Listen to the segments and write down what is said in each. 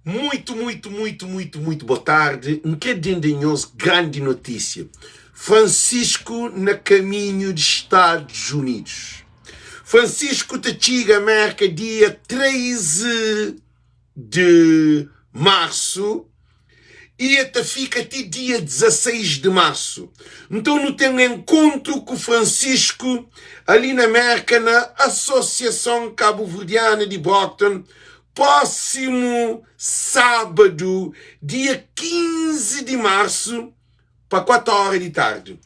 Muito, muito, muito, muito, muito boa tarde. N kre dende nhos grandi notísia. Francisco na kaminhu di Stadus Unidus. Francisco ta txiga Merka dia 13 di Marsu i e ta fika ti dia 16 di Marsu. Nton nu ten enkontru ku Francisco ali na Merka na Asosiason Kabuverdiana di Brockton Prósimu sábadu, dia 15 di marsu, pa 4 óra di tardi.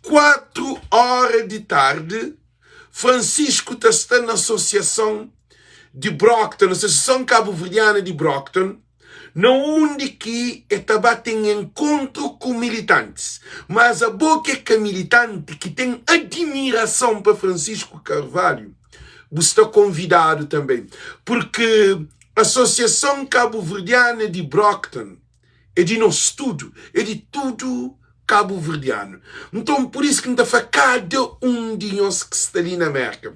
4 óra di tardi, Francisco ta sta na Asosiason di Brockton, Asosiason Kabuverdiana di Brockton, na undi ki e ta ba ten enkontru ku militantis. Mas abo ki é ka militanti, ki ten adimirason pa Francisco Carvalho, Bu sta konvidadu tanbê, purki Asosiason Kabuverdiana di Brockton é di nos tudu, é di tudu kabuverdianu. Nton, pur isu ki N ta fla kada un di nhos ki sta li na Mérka,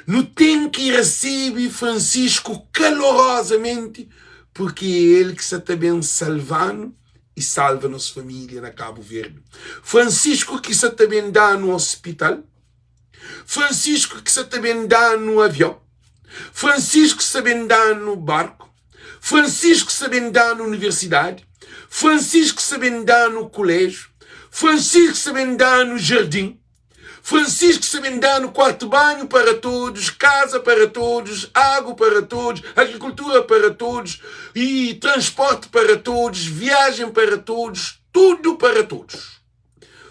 nu ten ki resebe Francisco kalorozamenti, purki é el ki sa ta ben salva-nu i salva nos família na Kabu Verdi. Francisco ki sa ta ben da-nu ospital. Francisco ki sa ta ben da-nu avion, Francisco ki sa ben da-nu barku, Francisco ki sa ben da-nu universidadi, Francisco ki sa ben da-nu kuléjiu, Francisco ki sa ben da-nu jardin, Francisco ki sa ben da-nu kuartu banhu para todos, kaza para todos, agu para todos, agrikultura para todos, i transporti para todos, viajen para todos, tudu para todos.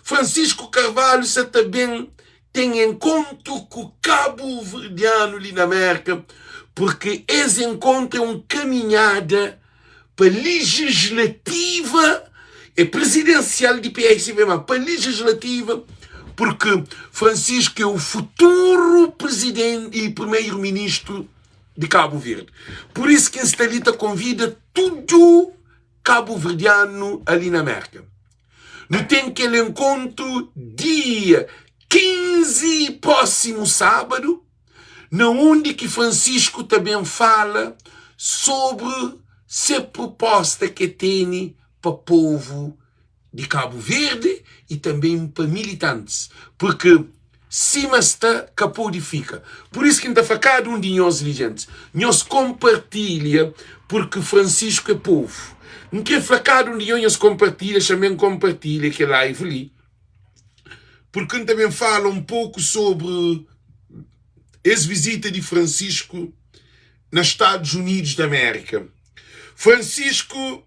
Francisco Carvalho sa ta ben ten enkontru ku kabuverdianu li na Merka, purki es enkontru é un kaminhada pa lijislativa, é prizidensial di PSB, ma pa lijislativa, purki Francisco é o futuru prizidenti i primeru-ministru di Kabu Verdi. Pur isu ki N sta li ta konvida tudu kabuverdianu ali na Merka. Nu ten kel enkontru dia 15 prósimu sábadu, na undi ki Francisco ta ben fala sobri se proposta ke tene pa povu di Kabu Verdi i tanben pa militantis, purki Sima sta ka pode fika. Pur isu ki N ta fla kada un di nhos li, gentis, nhos konpartilha, purki Francisco é povu. N kre fla kada un di nhos, nhos konpartilha, xa-m ben konpartilha kel live li, purki N ta ben fala un poku sobri es vizita di Francisco na Stadus Unidus di Amérika. Francisco.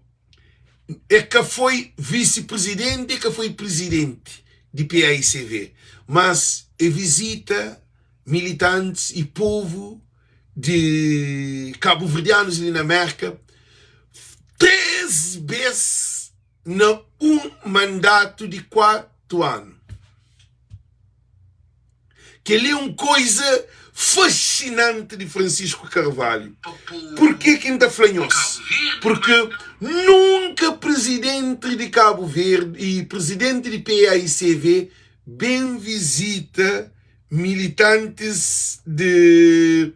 E ka foi visi-prizidenti, e ka foi prizidenti di paicv, mas e vizita militantis i povu di kabuverdianus li na Merka 3 bes na un mandatu di 4 anu. Kel-li é un koiza fasinanti di Francisco Carvalho. Purkê ki N ta fla nhos? Purkê nunka prizidenti di Kabu Verdi i prizidenti di PAICV ben vizita militantis di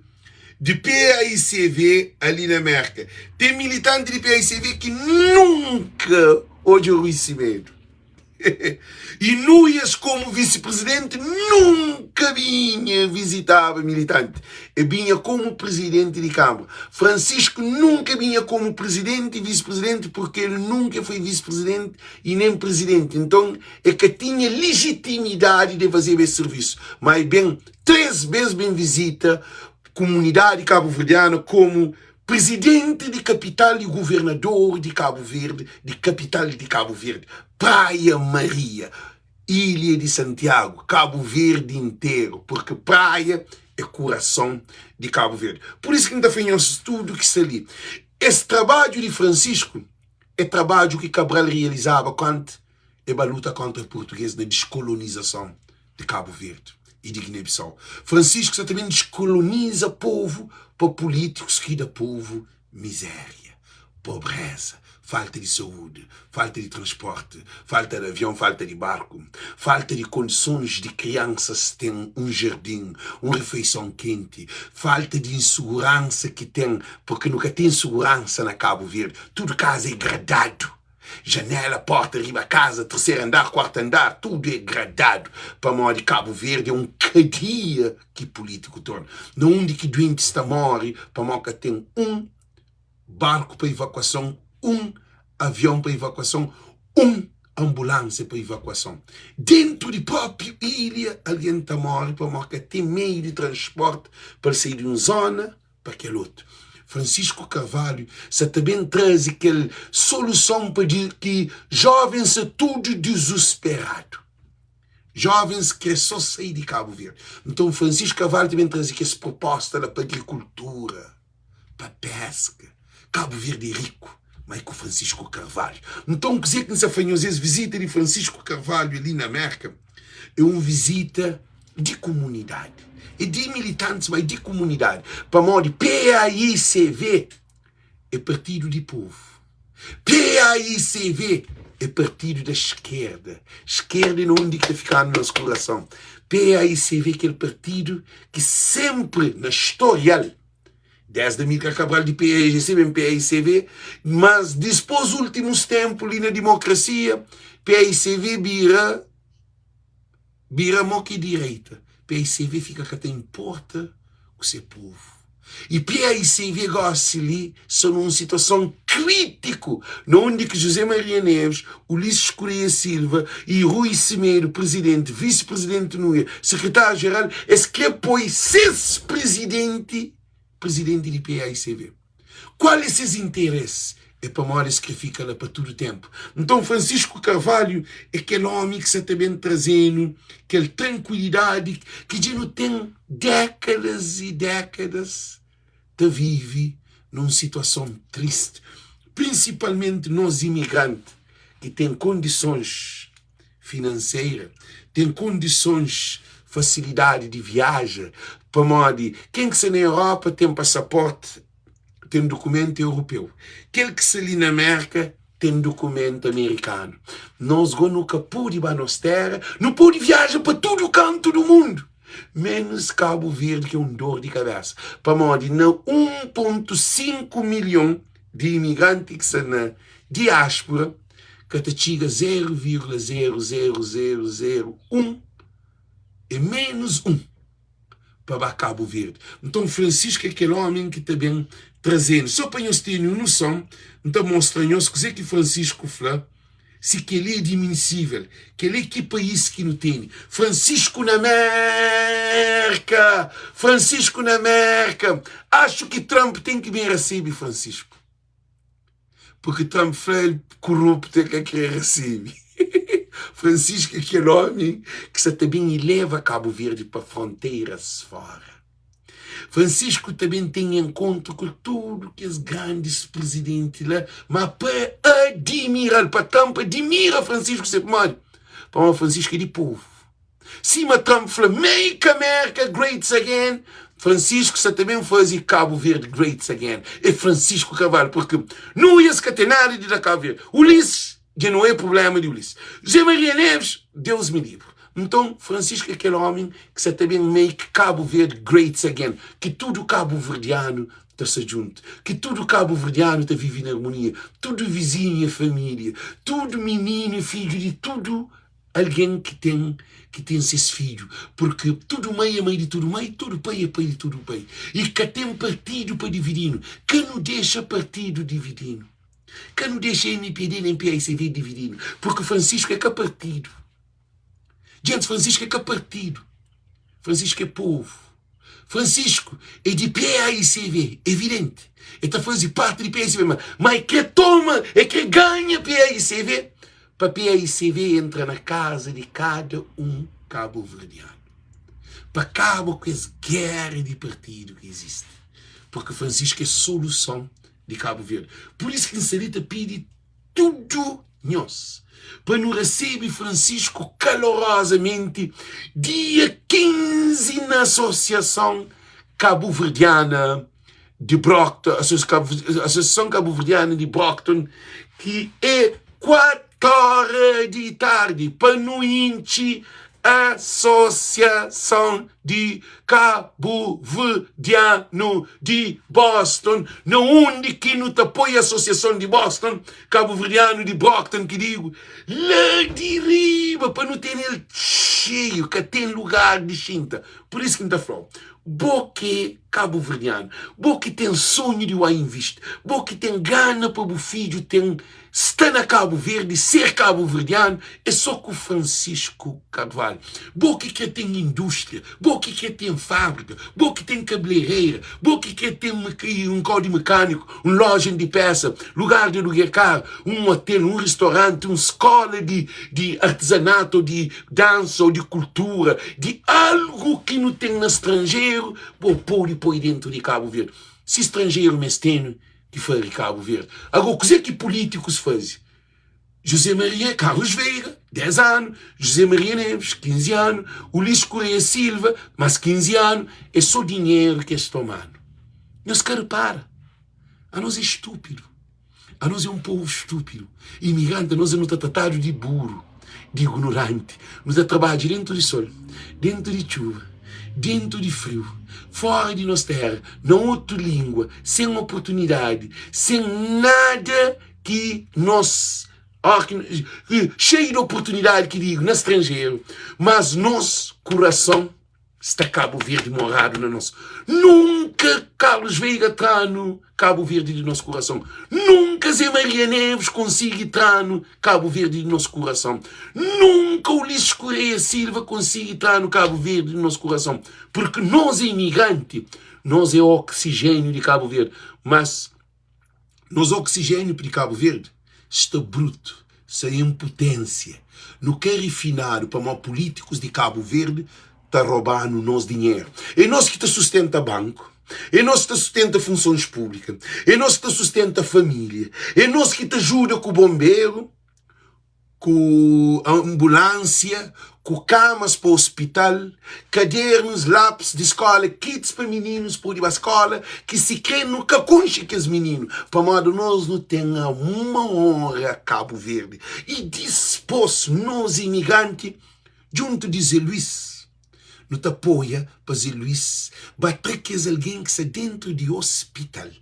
di PAICV ali na Merka. Ten militanti di PAICV ki nunka odja Rui Semedo. I Nuias komu visi-prizidenti nunka binha vizitaba militanti. E binha komu prizidenti di Kâmara. Francisco nunka binha komu prizidenti i visi-prizidenti purki el nunka foi visi-prizidenti i nen prizidenti. Nton e ka tinha lijitimidadi di fazeba es sirvisu. Ma e ben 3 bes ben vizita kumunidadi kabuverdiana komu Prizidenti di kapital i guvernador di Kabu Verdi, di kapital di Kabu Verdi, Praia Maria, Ilha di Santiagu, Kabu Verdi interu, purki Praia é kurason di Kabu Verdi. Pur isu ki N ta fla nhos tudu ki sta li, es trabadju di Francisco é trabadju ki Cabral realizaba kantu e ba luta kontra purtuges na diskolonizason di Kabu Verdi i di Guiné-Bissau. Francisco sa ta ben diskoloniza povu pa pulítikus ki da povu mizéria. Pobreza, falta di saúdi, falta di transporti, falta di avion, falta di barku, falta di kondisons di kriansas ten un jardin, un rifeison kenti, falta di insuguransa ki ten, purki nu ka ten suguransa na Kabu Verdi, tudu kaza é gradadu, janela, porta, riba kaza, terseru andar, kuartu andar, tudu é gradadu, pamodi Kabu Verdi é un kadia ki pulítiku torna, na undi ki duentis ta móre pamodi ka ten un. barku pa ivakuason, un avion pa ivakuason, un anbulánsia pa ivakuason. Dentu di própi ilha, algen ta móre pamodi ka ten meiu di transpórti pa el sai di un zóna pa kel otu. Francisco Carvalho sa ta ben traze kel soluson pa di ki jóvens sa tudu dizusperadu. Jóvens kre sô sai di Kabu Verdi. Nton Francisco Carvalho ta ben traze kes proposta la pa agrikultura. pa peska. Kabu Verdi é riku, ma é ku Francisco Carvalho. Nton, kuzê ki N sa fla nhos, es vizita di Francisco Carvalho li na Merka é un vizita di kumunidadi. É di militantis, ma é di kumunidadi. Pamodi PAICV é partidu di povu. PAICV é partidu da eskerda. Eskerda é na undi ki ta fikadu nos kurason. PAICV é kel partidu ki senpri na storial, Desdi Amílcar Cabral di PAIGC ben PAICV, mas dispos últimus ténpu li na dimokrasia, PAICV bira bira mo ki direita. PAICV fika ka ta inporta ku se povu. I PAICV gosi li sta nun situason krítiku na undi ki José Maria Neves, Ulisses Correia Silva i Rui Semedo, prizidenti, visi-prizidenti Nuia, sekretáriu-jeral, es kre poi ses prizidenti prizidenti di PAICV. Kual é ses interesi? É pamodi es kre fika la pa tudu ténpu. Nton, Francisco Carvalho é kel ómi ki sa ta ben traze-nu kel trankuilidadi ki dja nu ten dékadas i dékadas ta vive na un situason tristi, prinsipalmenti nos imigranti ki ten kondisons finanseira, ten kondisons fasilidadi di viaja, pamodi ken ki sta na Europa ten pasaporti, ten dukumentu europeu, kel ki sta li na Merka ten dukumentu amerikanu. Nos go nu ka pode ba nos tera, nu pode viaja pa tudu kantu du mundu, menus Kabu Verdi ki é un dor di kabesa, pamodi na 1.5 milhon di imigranti ki sta na diaspura ka ta txiga 0,00001 é menus 1 pa ba Kabu Verdi. Nton Francisco é kel omi ki ta ben traze-nu. So pa nhos tene un noson, N ta mostra nhos kuze ki Francisco fla, si kel-li é diminisível, kel-li é ki país ki nu tene. Francisco na Mérka! Francisco na Mérka! Axu ki Trump ten ki ben rasebe Francisco. Porque Trump fla el koruptu el ka kre resebe. Francisco é kel omi ki sa ta ben ileva Kabu Verdi pa fronteiras fora. Francisco ta ben ten enkontru ku tudu kes grandis prizidenti la, ma pa adimira-l, pa Trump adimira Francisco se pamodi? Pamodi Francisco é di povu. Sima Trump fla Make America Great Again, Francisco sa ta ben faze Cabo Verde Great Again. É Francisco Carvalho, porque Nuias ka ten nada di da Cabo Verde. Ulisses, dja não é problema di Ulisses. José Maria Neves, Deus me livre. Nton, Francisco é kel omi ki sa ta ben make Cabo Verde Great Again, ki tudu kabuverdianu ta sta djuntu, ki tudu kabuverdianu ta vive na armonia, tudu vizinhu é família, tudu mininu é fidju di tudu Algen ki ten ki ten ses fidju, purki tudu mai é mai di tudu mai, tudu pai é pai di tudu pai. I ka ten partidu pa dividi-nu. Ka nu dexa partidu dividi-nu. Ka nu dexa mpd nen paicv dividi-nu, purki Francisco é ka partidu. Djentis, Francisco é ka partidu. Francisco é povu. Francisco é di paicv, evidenti. E ta faze parti di paicv, ma ma e kre toma, e kre ganha paicv pa paicv entra na kaza di kada un kabuverdianu. Pa kaba ku es gera di partidu ki izisti. Purki Francisco é soluson di Kabu Verdi. Pur isu ki N sta li ta pidi tudu nhos pa nu resebe Francisco kalorozamenti dia 15 na Asosiason Kabuverdiana. di Brockton, Asosiason Kabuverdianu di Brockton, ki é 4 óra di tardi pa nu intxi Asosiason di Kabuverdianu di Boston, na undi ki nu ta poi Asosiason di Boston, Kabuverdianu di Brockton ki digu, la di riba pa nu tene el xeiu, ka ten lugar di xinta. Pur isu ki N ta fla-u, bo ki é kabuverdianu, bo ki ten sonhu di ba invisti, bo ki ten gana pa bu fidju ten sta na Kabu Verdi, ser kabuverdianu, é só ku Francisco Carvalho. Bo ki kre ten indústria, bo ki kre ten fábrika, bo ki ten kabeleireira, bo ki kre ten un kau di mekâniku, un loja di pésa, lugar di aluger karu, un otel, un ristoranti, un skóla di di artizanatu ô di dansa ô di kultura, di algu ki nu ten na stranjeru, bo pode poi dentu di Kabu Verdi. Si stranjeru meste-nu, ki fari Kabu Verdi. Agora, kuzê ki pulítikus faze? José Maria Carlos Veiga, 10 anu, José Maria Neves, 15 anu, Ulisses Correia Silva, más 15 anu, é só dinheru ki es toma-nu. Nhos ka repara? Anos é estúpidu. Anos é un povu estúpidu. Imigranti, anos nu ta tratadu di buru, di ignoranti. Nu ta trabadja dentu di sol, dentu di txuba, dentu di friu, fora di nos tera, na otu lingua, sen oportunidadi, sen nada ki nos xeiu di oportunidadi ki digu na stranjeru, mas nos kurason sta Kabu Verdi moradu na nos. Nunka Carlos Veiga tra-nu Kabu Verdi di nos kurason. Nunka Zé Maria Neves konsigi tra-nu Kabu Verdi di nos kurason. Nunka Ulisses Correia Silva konsigi tra-nu Kabu Verdi di nos kurason. Purki nos é imigranti, nos é oksijéniu di Kabu Verdi. Mas Nos oxigênio di Cabo Verde sta bruto, sa em potência. Nu ka refinado pamó políticos di Cabo Verde ta robanu nos dinheiro. É nos ki ta sustenta banco, é nos ki ta sustenta funções públicas, é nos ki ta sustenta família, é nos ki ta ajuda ku bombeiro, ku anbulánsia, ku kamas pa ospital, kadernus, lápis di skóla, kits pa mininus pode ba skóla, ki sikrê nu ka konxe kes mininu, pamodi nos nu ten amor a Kabu Verdi. I dispôs nos imigranti djuntu di Zé Luís, nu ta apoia pa Zé Luís ba tra kes algen ki sta déntu di ospital.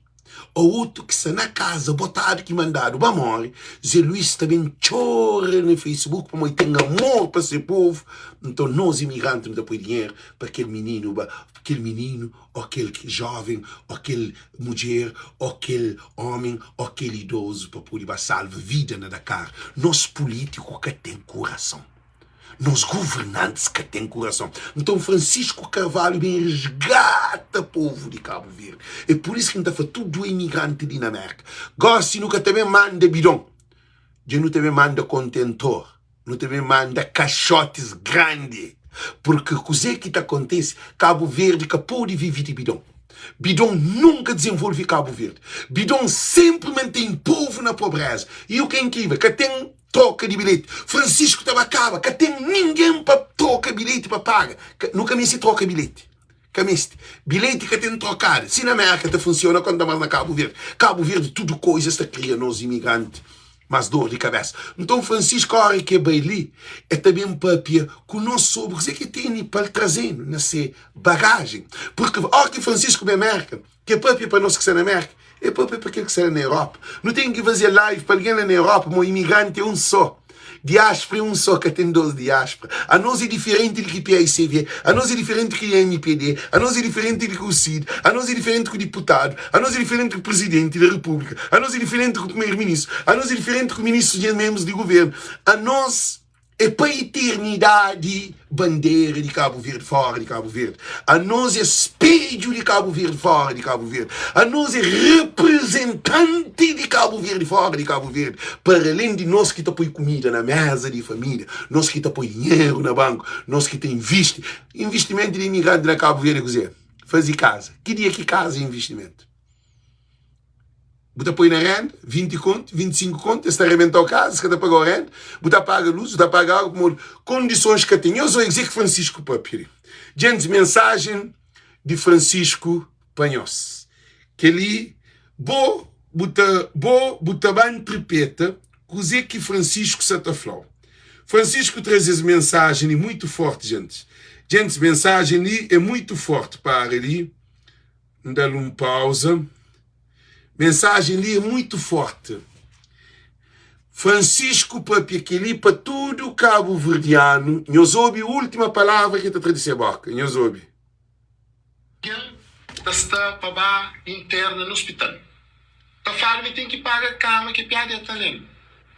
Ô otu ki sta na kaza botadu ki mandadu ba móre, Zé Luís ta ben txora na Facebook pamodi ten amor pa se povu. Nton nos imigranti nu ta poi dinheru pa kel mininu ba, kel mininu ô kel jóven ô kel mudjer ô kel ómi ô kel idozu pa pode ba salva vida na Dakar. Nos pulítiku ka ten kurason. Nos governantes ka ten kurason. Nton Francisco Carvalho ben resgata povu di Kabu Verdi. É pur isu ki N ta fla tudu imigranti li na Merka, gosi nu ka ta ben manda bidon, dja nu ta ben manda kontentor, nu ta ben manda kaxotis grandi. Purki kuzê ki ta kontise, Kabu Verdi ka pode vive di bidon. Bidon nunka dizenvolve Kabu Verdi. Bidon senpri mantém povu na pobreza. I u ki é inkrivel, ka ten Troka di bilheti. Francisco ta ba kaba, ka ten ningen pa troka bilheti pa paga. Nu ka meste troka bilheti. Ka meste. Bilheti ka ten trokada. Si na Merka ta funsiona, konta mas na Kabu Verdi. Kabu Verdi tudu koizas ta kria nos imigranti mas dor di kabesa. Nton Francisco ora ki e bai li, e ta ben papia ku nos sobri kuzê ki e tene pa el traze-nu na se bagajen. Purki ora ki Francisco ben Merka, Ke papia pa nos ki sta na Merka, é papia pa kel ki sta la na Europa. Nu ten ki faze live pa algen la na Europa, mo imigranti é un só. Diáspora é un só, ka ten dos diáspora. Anos é diferenti di ki PAICV, anos é diferenti ki MPD, anos é diferenti di ki o CID, anos é diferenti ku diputadu, anos é diferenti ku prizidenti da repúblika, anos é diferenti ku primeru-ministru, anos é diferenti ku ministrus di menbrus di guvernu. Anos. É pa iternidadi bandera di Kabu Verdi fora di Kabu Verdi. Anos é spedju di Kabu Verdi fora di Kabu Verdi. Anos é reprezentanti di Kabu Verdi fora di Kabu Verdi. Para alén di nos ki ta poi kumida na meza di família, nos ki ta poi dinheru na banku, nos ki ta invisti. Invistimentu di imigranti na Kabu Verdi é kuzê? Faze kaza. Ki dia ki kaza é invistimentu? Bu ta poi na renda 20 kontu, 25 kontu, es ta rebenta-u kaza, es ka ta paga-u renda, bu ta paga lus, bu ta paga agu, pamodi kondisons ka ten. Nhos oi kuzê ki Francisco papia li. Djentis, mensajen di Francisco pa nhos. Kel-li, bo bu ta, bo bu ta ba ntripeta kuzê ki Francisco sa ta fla-u. Francisco traze es mensajen li mutu fórti, gentis. Gentis, mensajen li é mutu fórti. Para li, N da-l un pauza. Mensajen li é mutu fórti. Francisco papia kel-li pa tudu kabuverdianu. Nhos obi última palavra ki el ta tra di se bóka. Nhos obi. Ken ta sta pa ba interna na hospital ta fladu ma e ten ki paga kama ke piada e ta lel.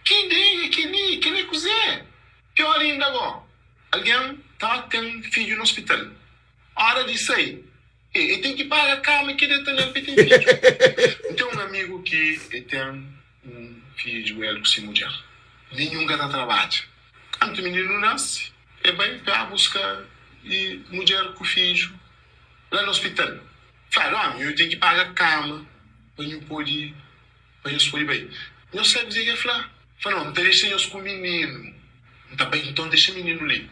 Ki ideia keli? Keli é kuze? Pior inda go algen ta ten fidju na hospital ora di sai e e ten ki paga kama ke deta nel pa e ten fidju. N ten un amigu ki e ten un fidju el ku si mudjer ninhun ka ta trabadja. Kantu mininu nase, e bai pa buska e mudjer ku fidju la na ospital. Fladu, Omi, nhu ten ki paga kama pa nhu pode, pa nhos pode bai. Nhos sabe kuzê ki e fla? Fla, Nau, N ta dexa nhos ku mininu. N ta bai nton dexa mininu li.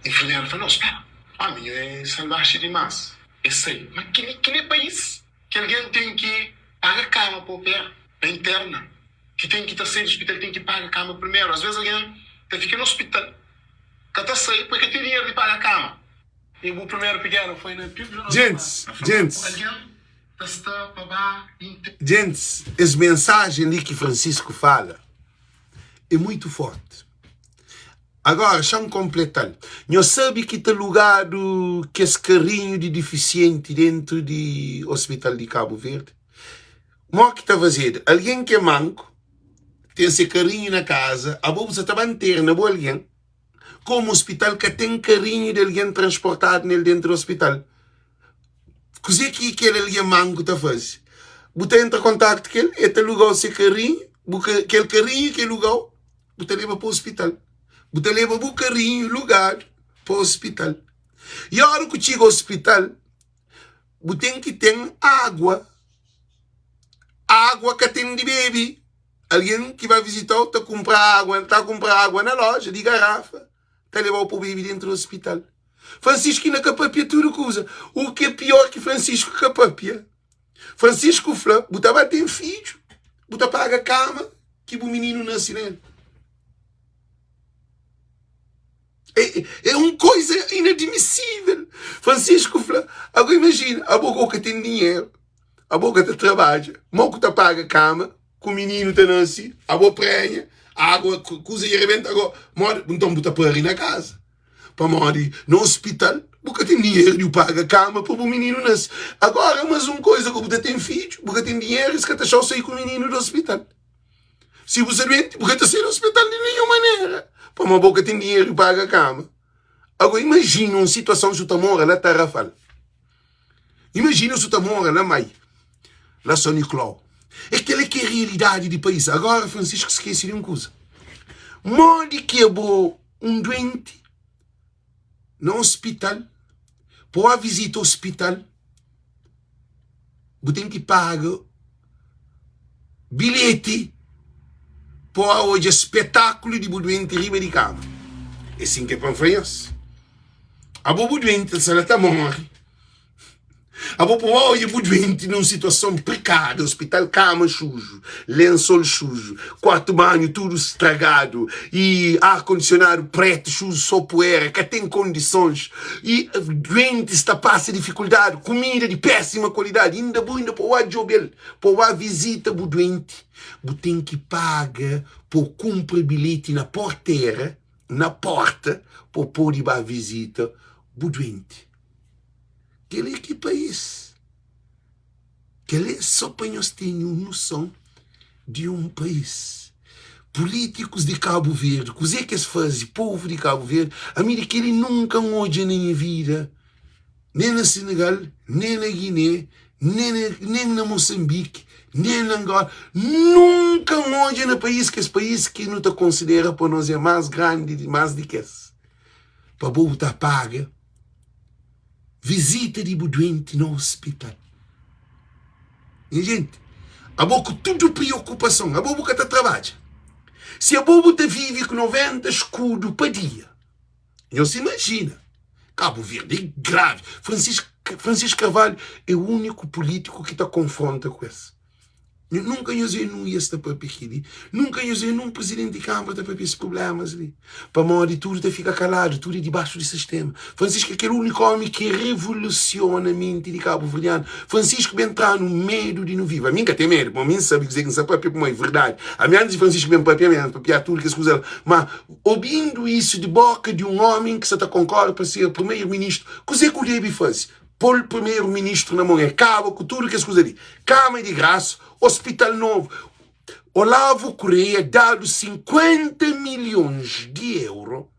Infermera fla, Nau, spera. Omi, nhu é salbaxi dimás. E sai. Ma kel-li, kel-li é país ki algen ten ki paga kama pa opera, pa interna. Ki ten ki ta sai di hospital ten ki paga kama primeru. As ves algen ta fika na hospital ka ta sai poi ka ten dinheru di paga kama. E bu primeru pikenu foi na Piu Djentis, djentis. Algen ta sta pa ba inter. Djentis, es mensajen li ki Francisco fala é muitu forti. Agora, xa-m konpleta-l. Nhos sabe ki ta lugadu kes karinhu di difisienti dentu di Hospital di Kabu Verdi? Mo ki ta fazedu? Algen ki é manku ten se karinhu na kaza, abo bu sa ta ba nterna bu algen, komu ospital ka ten karinhu di algen transportadu nel dentu di ospital. Kuze ki kel algen manku ta faze? Bu ta entra kontaktu ku el, el ta lugau se karinhu, bu kel karinhu ki el lugau, bu ta leba pa ospital. Bu ta leba bu karinhu lugadu pa ospital. I ora ku txiga ospital, bu ten ki ten água. Água ka ten di bebe. Algen ki ba vizita-u ta kunpra água, ta kunpra água na loja di garafa, ta leba-u pa bu bebe dentu di ospital. Francisco inda ka papia tudu kuza. U ki é pior ki Francisco ka papia. Francisco fla, bu ta ba ten fidju, bu ta paga kama ki bu mininu nase na el. É, é un koisa inadmisível. Francisco fla, agora imagina, abo ku ka ten dinheru, abo ka ta trabadja, mo ku ta paga kama, ku mininu ta nasi, abo prenha, água, kuza dja rebenta agora, modi, nton bu ta pari na kaza. Pamodi na hospital bu ka ten dinheru di bu paga kama pa bu mininu nasi. Agora mas un koisa ku bu ta ten fidju, bu ka ten dinheru, es ka ta xau sai ku mininu di hospital. Si bu sta duenti, bu ka ta sai di ospital di ninhun manera, pamodi bo ka ten dinheru di paga kama. Agora, imajina un situason si bu ta mora la Tarrafal. Imajina si bu ta mora la Mai, la São Nicolau. É kel-li ki é realidadi di país. Agora, Francisco skese di un kuza. Modi ki abo, un duenti na ospital, pa bu ba vizita ospital, bu ten ki paga bilheti pa bu odja spetakulu di bu duenti riba di kama. É sin ki é pa N fla nhos. Abo bu duenti, el sta la ta móre. Abo pa odja bu duenti nun situason prekáriu, ospital, kama suju, lensol suju, kuartu banhu tudu stragadu i ar kondisionadu pretu suju, so puera, ka ten kondisons i duentis ta pasa difikuldadi, kumida di pésima kualidadi, inda bu inda pa oa djobe-l, pa oa vizita bu duenti, bu ten ki paga pa kunpra bilheti na portera, na porta, pa pode ba vizita bu duenti. Kel-li ki país? Kel-li é sô pa nhos ten un noson di un país. Pulítikus di Kabu Verdi, kuzê ki es faze povu di Kabu Verdi? Ami di kel-li nunka N odja na nha vida, nen na Senegal, nen na Giné, nen na Mosanbiki, nen na Angola. Nunka N odja na país, kes país ki nu ta konsidera pa nos é más grandi, más di kes, pa bo bu ta paga. Vizita di bu duenti na ospital. Nha jenti, abo ku tudu priokupason, abo bu ka ta trabadja. Si abo bu ta vivi ku 90 skudu pa dia, nhos imajina, Kabu Verdi é gravi. Francisco. Francisco Carvalho é úniku pulítiku ki ta konfronta ku es. Nunka nhos obi Nuias ta papia kel-li. Nunka nhos obi nun prizidenti di kanbra ta papia es prublémas li. Pamodi tudu ta fika kaladu, tudu é dibaxu di sistéma. Francisco é kel úniku ómi ki revolusiona menti di kabuverdianu. Francisco ben tra-nu medu di nu vive. Ami N ka ten medu, pamodi mi N sabe kuzê ki N sta papia, pamodi é verdadi. Ami antis di Francisco ben papia, ami N papia tudu kes kuza la. Má, obidu isu di bóka di un ómi ki sa ta konkorda pa ser primeru-ministru, kuzê ki u debe faze? Pô-l primeru-ministru na mon. El kaba ku tudu kes kuza li. Kama di grasa, ospital novu. Olavo Correia dadu 50 milhons di euro,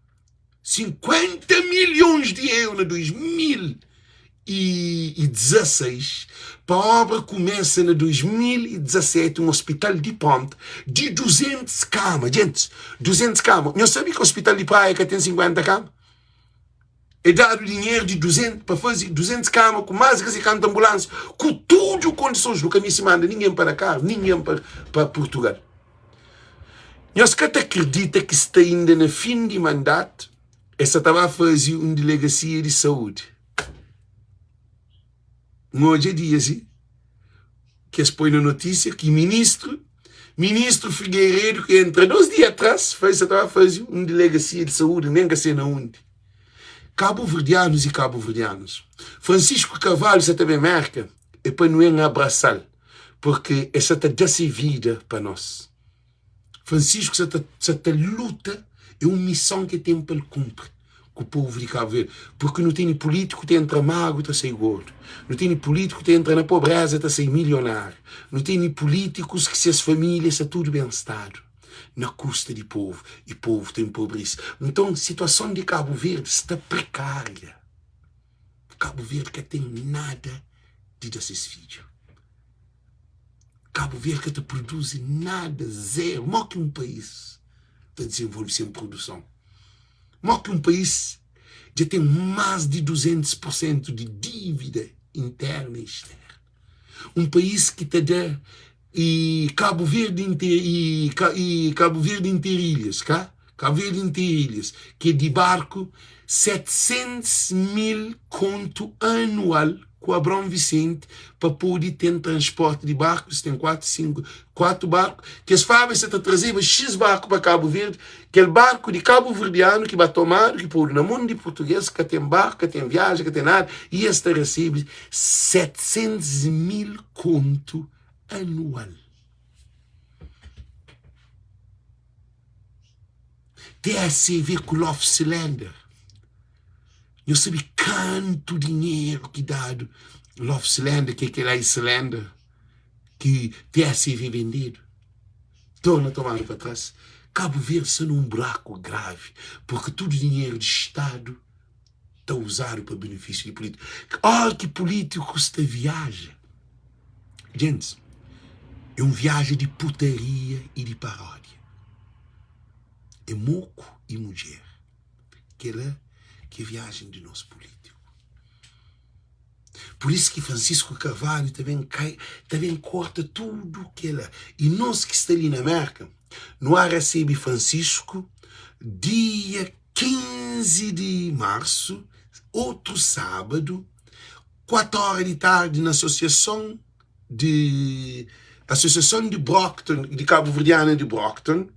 50 milhons di euro na 2016 pa obra kumesa na 2017 un ospital di ponta di 200 kama. Gentis, 200 kama. Nhos sabe ki ospital di Praia ka ten 50 kama? É dadu dinheru di 200 pa faze 200 kama ku más di kantu anbulánsia, ku tudu kondisons. Nu ka meste manda ningen pa Dakar, ningen pa pa Purtugal. Nhos ka ta kridita ki sta inda na fin di mandatu es sa ta ba faze un dilegasia di saúdi. N odja dia si ki es poi na notísia ki ministru ministru Figueiredo ki entra 2 dia atrás fla sa ta ba faze un delegasia di saúdi nen ka se na undi. Kabuverdianus i kabuverdianas, Francisco Carvalho sa ta ben Merka é pa nu en abrasal porque e sa ta da se vida pa nos. Francisco sa ta sa ta luta é un mison ke ten pa el kunpri ku povu di Kabu Verdi porque nu tene pulítiku ta entra magru ta sai gordu nu tene pulítiku ta entra na pobreza ta sai milionáriu nu tene pulítikus ki ses família sta tudu ben stadu na kusta di povu i povu ta enpobrisi nton situason di Kabu Verdi sta prekária Kabu Verdi ka ten nada di da ses fidju. Kabu Verdi ka ta produzi nada, zero. Mo ki un país ta dizenvolve sen produson? Mo ki un país dja ten más di 200 pur sentu di dívida interna i externa? Un país ki ta da i Kabu Verdi i i Kabu Verdi interilhas, ka? Kabu Verdi interilhas, ki é di barku 700 mil kontu anual ku Abraão Vicente pa pode ten transporti di barku, es ten 4, 5, 4 barku, kes fábrika sa ta trazeba X barku pa Kabu Verdi, kel barku di kabuverdianu ki ba tomadu, ki podu na mon di purtugês, ka ten barku, ka ten viaja, ka ten nada, i es ta resebe 700 mil kontu anual. TSV ku Lof Cylinder. Nhos sabe kantu dinheru ki dadu Lof Cylinder, ki é kel Icelander ki TSV bendedu, torna tomadu pa tras. Kabu Verdi sta na un buraku gravi, purki tudu dinheru di Stadu ta uzadu pa benefisiu di pulítiku. Óra ki pulítikus ta viaja, gentis, é un viaja di putaria i di paródia. É moku i mudjer. Kel-la ki é viajen di nos pulítiku. Pur isu ki Francisco Carvalho ta ben kai, ta ben korta tudu kel-la. I nos ki sta li na Mérka, nu a resebe Francisco dia 15 di marsu, otru sábadu, 4 óra di tardi na asosiason di Asosiason di Brockton, di Kabuverdiana di Brockton,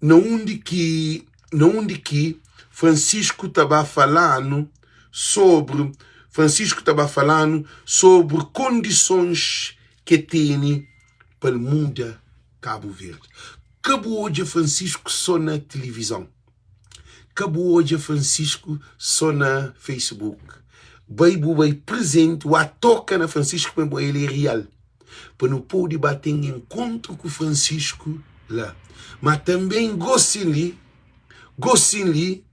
na undi ki na undi ki Francisco ta ba fala-nu sobri Francisco ta ba fala-nu sobri kondisons ke tene pa el muda Kabu Verdi. Ka bu odja Francisco so na tilivizon. Ka bu odja Francisco so na Facebook. Bai bu bai prezenti, wá toka na Francisco pa bu el é real. Pa nu pode ba ten enkontru ku Francisco la. Ma tanben gosin li, gosin li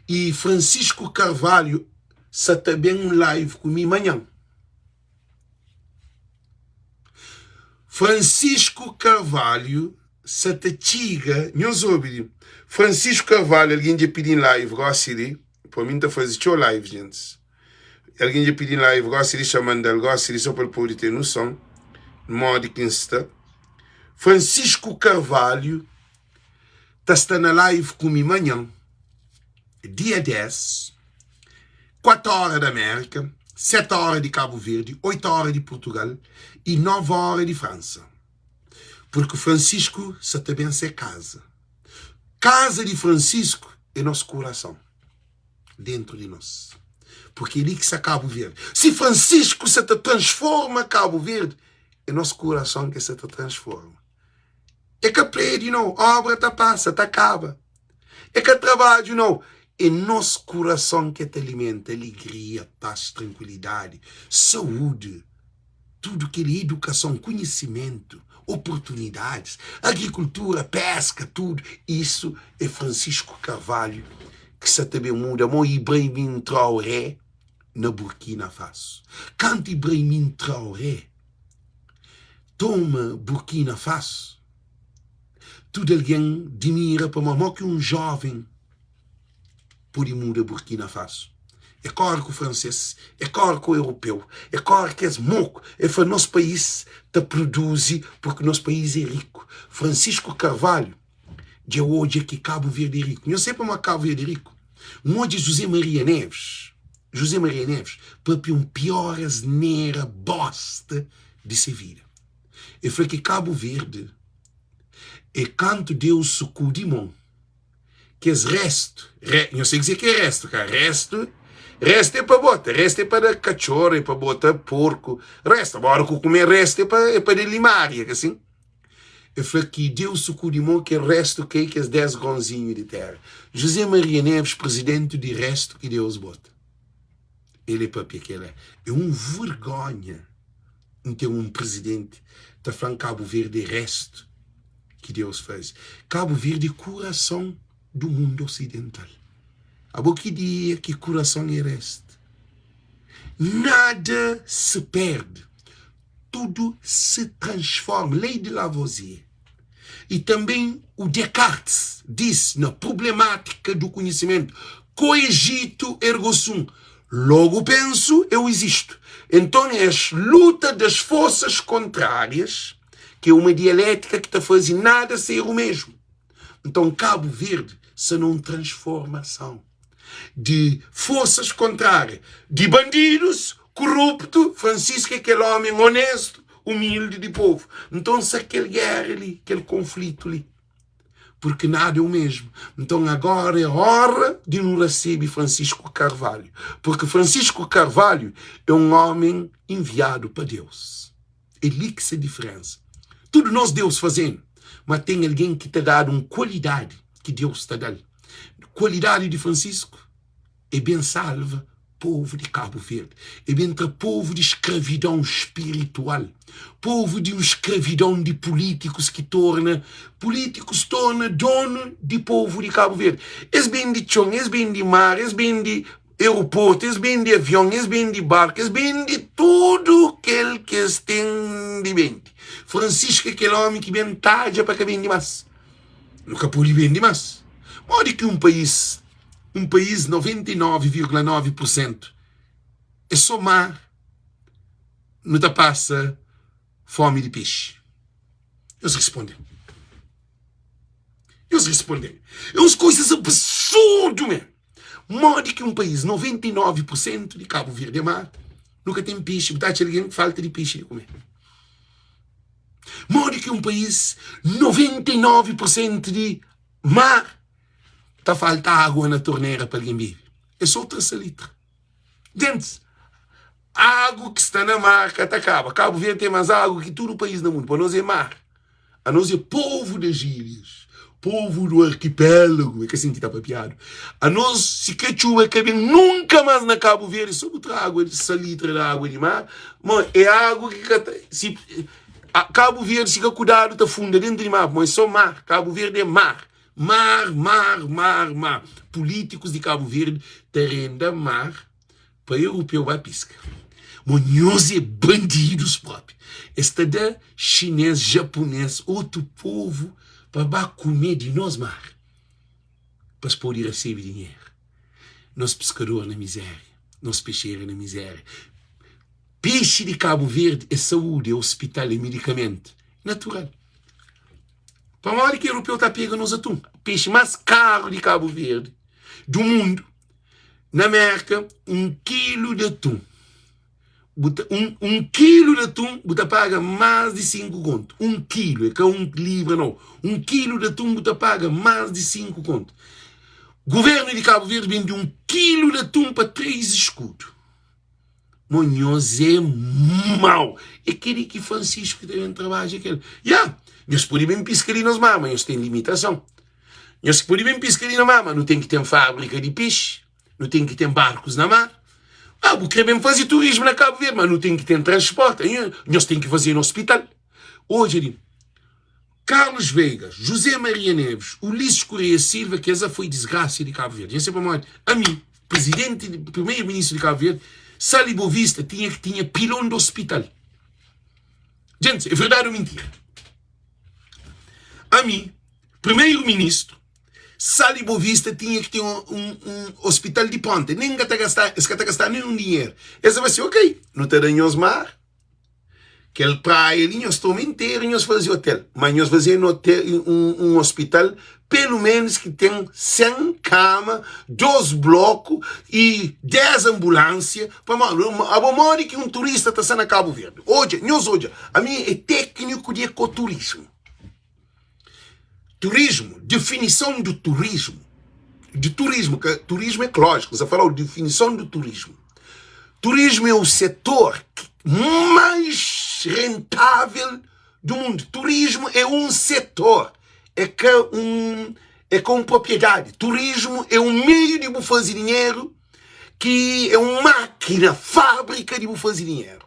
i Francisco Carvalho sa ta ben un live ku mi manhan. Francisco Carvalho sa ta txiga, nhos obi li, Francisco Carvalho, algen dja pidi-m live gosi li, pa mi N ta faze txeu live gentis, algen dja pidi-m live gosi li, xa manda-l gosi li so pa el pode ten noson modi ki N sta. Francisco Carvalho ta sta na live ku mi manhan, dia 10, 4 ora da Amérika. 7 óra di Kabu Verdi, 8 óra di Purtugal y 9 óra di Fransa. Purki Francisco sa ta ben se kaza. Kaza di Francisco é nos kurason, dentru di nos. Purki é li ki sta Kabu Verdi. Si Francisco sa ta transforma Kabu Verdi, é nos kurason ki sa ta transforma. É ka prédiu nau, obra ta pasa, ta kaba. É ka trabadju nau, é nos kurason ki ta alimenta alegria, pas, trankuilidadi, saúdi, tudu kel-li, edukason, konhisimentu, oportunidadis, agrikultura, peska, tudu. Isu é Francisco Carvalho ki sa ta ben muda mo Ibrahim Traoré na Burkina Faso. Kantu Ibrahim Traoré toma Burkina Faso, tudu algen dimira pamodi mo ki un joven pode muda Burkina Faso. E kore ku franses, e kore ku europeu, e kore kes moku, e fla nos país ta produzi porque nos país é riku. Francisco Carvalho dja odja ki Cabo Verde é riku. Nhos sabe pamodi Cabo Verde é riku? N odja José Maria Neves, José Maria Neves papia un pior asnera bosta di se vida. E fla ki Cabo Verde é kantu Deus sukudi mon kes restu, re, nhos sabe kuzê ki é restu, ka? Restu, restu é pa bota, restu é pa da katxor, é pa bota porku, restu, agora ku kume restu é pa, é pa da limária, ka sin? E fla ki Deus sukudi mon kel restu kai kes 10 gronzinhu di tera. José Maria Neves, presidenti di restu ki Deus bota. El é papia kela. É un vergonha N ten un presidenti ta fla-m Kabu Verdi é restu ki Deus faze. Kabu Verdi é kurason du mundu osidental. Abo ki dia ki kurason é restu? Nada se perde. Tudo se transforma. Lei de Lavoisier. E também o Descartes disse na Problemática do Conhecimento, Coegito ergo sum. Logo penso, eu existo. Então é a luta das forças contrárias, que é uma dialética que ta faze nada ser o mesmo. Então Cabo Verde sa num transformação. di forsas kontrária, di bandidus, kuruptu, Francisco é kel omi onestu, umildi di povu. Nton sa kel géra li, kel konflitu li, purki nada é u mesmu. Nton agora é óra di nu rasebe Francisco Carvalho, purki Francisco Carvalho é un omi enviadu pa Deus. É li ki sta diferensa. Tudu nos Deus faze-nu, ma ten algen ki ta dadu un kualidadi ki Deus ta da-l. Kualidadi di Francisco é ben salva povu di Kabu Verdi, é ben tra povu di skravidon spiritual, povu di un skravidon di pulítikus ki torna pulítikus torna donu di povu di Kabu Verdi. Es bende txon, es bende mar, es bende Aeroportu, es bende avion, es bende barku, es bende tudu kel ki es ten di bende. Francisco é kel ómi ki ben tadja pa ka bende más. Nu ka pode bende más. Modi ki un país, un país 99,9 pur sentu é sô mar, nu ta pasa fómi di pexi? Nhos responde-m. Nhos responde-m. É uns koisas absurdu mê. Modi ki un país 99 por sentu di Kabu Verdi é mar, nu ka ten pexi, bu ta atxa algen ku falta di pexi di kume. Modi ki un país 99 por sentu di mar ta falta agua na tornera pa algen bebe? É so tra salitra. Gentis, agu ki sta na mar ka ta kaba. Kabu Verdi ten mas agu ki tudu país na mundu. Pa nos é mar. Anos é povu das ilhas, povu do arquipélago, é ka sin ki ta papiadu. Anos, si ka txuba ka ben nunka mas na Kabu Verdi, so bu tra agua, salitra di agua di mar, mo é agu ki ka ta, si Kabu Verdi si ka kudadu ta funda dentu di mar, pamodi é so mar, Kabu Verdi é mar, mar, mar, mar, mar. Pulítikus di Kabu Verdi ta renda mar Pa europeu ba piska. Mo nhos é bandidos propi. Es ta da chinês, japonês, otu povo pa ba kume di nos mar. Pa es pode recebe dinheiro. Nos pescador na miséria, nos pexeira na miséria. Peixe di Cabo Verde é saúde, é hospital, é medicamento natural. Pamodi ki europeu ta pega nos atum? Peixe mais caro di Cabo Verde, do mundo. Na Merka, un kilu di atun. Bu ta, un, un kilu di atun bu ta paga más di 5 kontu. Un kilu, é ka un libra nau. Un kilu di atun bu ta paga más di 5 kontu. Guvernu di Kabu Verdi bende un kilu di atun pa 3 eskudu. Mo nhos é mau. É kel-li ki Francisco ta ben trabadja kel. Ya, nhos pode ben piska li nos mar, ma nhos ten limitason. Nhos pode ben piska li na mar, ma nu ten ki ten fábrika di pexi, nu ten ki ten barkus na mar. Ah, bu kre ben faze turismu na Kabu Verdi, ma nu ten ki ten transporti, nhos ten ki faze no hospital. Odja li, Carlos Veiga, José Maria Neves, Ulisses Correia Silva, kes a foi disgrasia di Kabu Verdi. Nhos sabe pamodi? Ami, presidenti, primeiro ministru di Kabu Verdi, Sal i Bovista tinha ki tinha pilon di hospital. Gente, é verdade ou mentira? Ami, primeiro ministru, Sal i Bovista tinha ki ten un, un, un hospital di ponta. Nem ka ta gasta, es ka ta gasta nenhum dinheiro. Es vai assim, ok, nu ta da nhos mar, kel praia li nhos toma inteiro nhos faze hotel, mas nhos faze no hotel, un, un hospital pelo menos ki ten 100 kama, 2 bloku i 10 ambulância. Pamodi, abo modi ki un turista ta sta na Cabo Verde? Odja, nhos odja, ami é técnico di ecoturismo. Turismo, definição do turismo. De turismo, que turismo ecológico, você falou definição do turismo. Turismo é o setor mais rentável do mundo. Turismo é um setor, é que um é com propriedade. Turismo é um meio de bu fazer dinheiro que é uma máquina, fábrica de bu fazer dinheiro.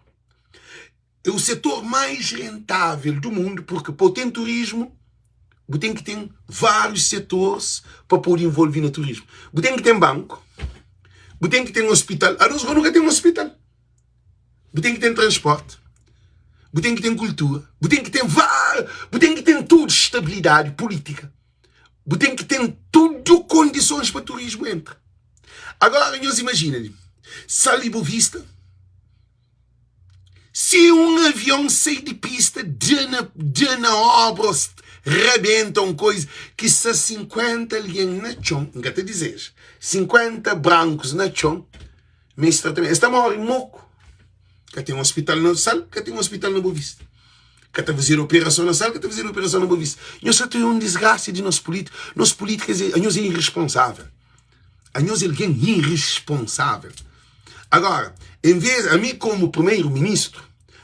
É o setor mais rentável do mundo porque pa bu ten turismo bu ten ki ten vários setores pa pode envolve na turismo. Bu ten ki ten banku, bu ten ki ten hospital. Anos nunka ten hospital. Bu ten ki ten transporte, bu ten ki ten kultura, bu ten ki ten vários, bu ten ki ten tudo, estabilidade política. Bu ten ki ten tudo condições pa turismo entra. Agora nhos imagina li, Sal e Boa Vista. Si un avion sai di pista, da na, da na obra, ô rabenta un koisa, ki sta 50 algen na txon, N ka ta dizeja, 50 brankus na txon, meste tratamentu, es ta móre moku. Ka ten ospital na Sal, ka ten ospital na Bovista. Ka ta fazedu operason na Sal, ka ta fazedu operason na Bovista. Nhos sa ta un disgrasa di nos pulítika. Nos pulítikas, anhos é irresponsável. Anhos é algen irresponsável. Agora, em vez, a mi como primeiro-ministro,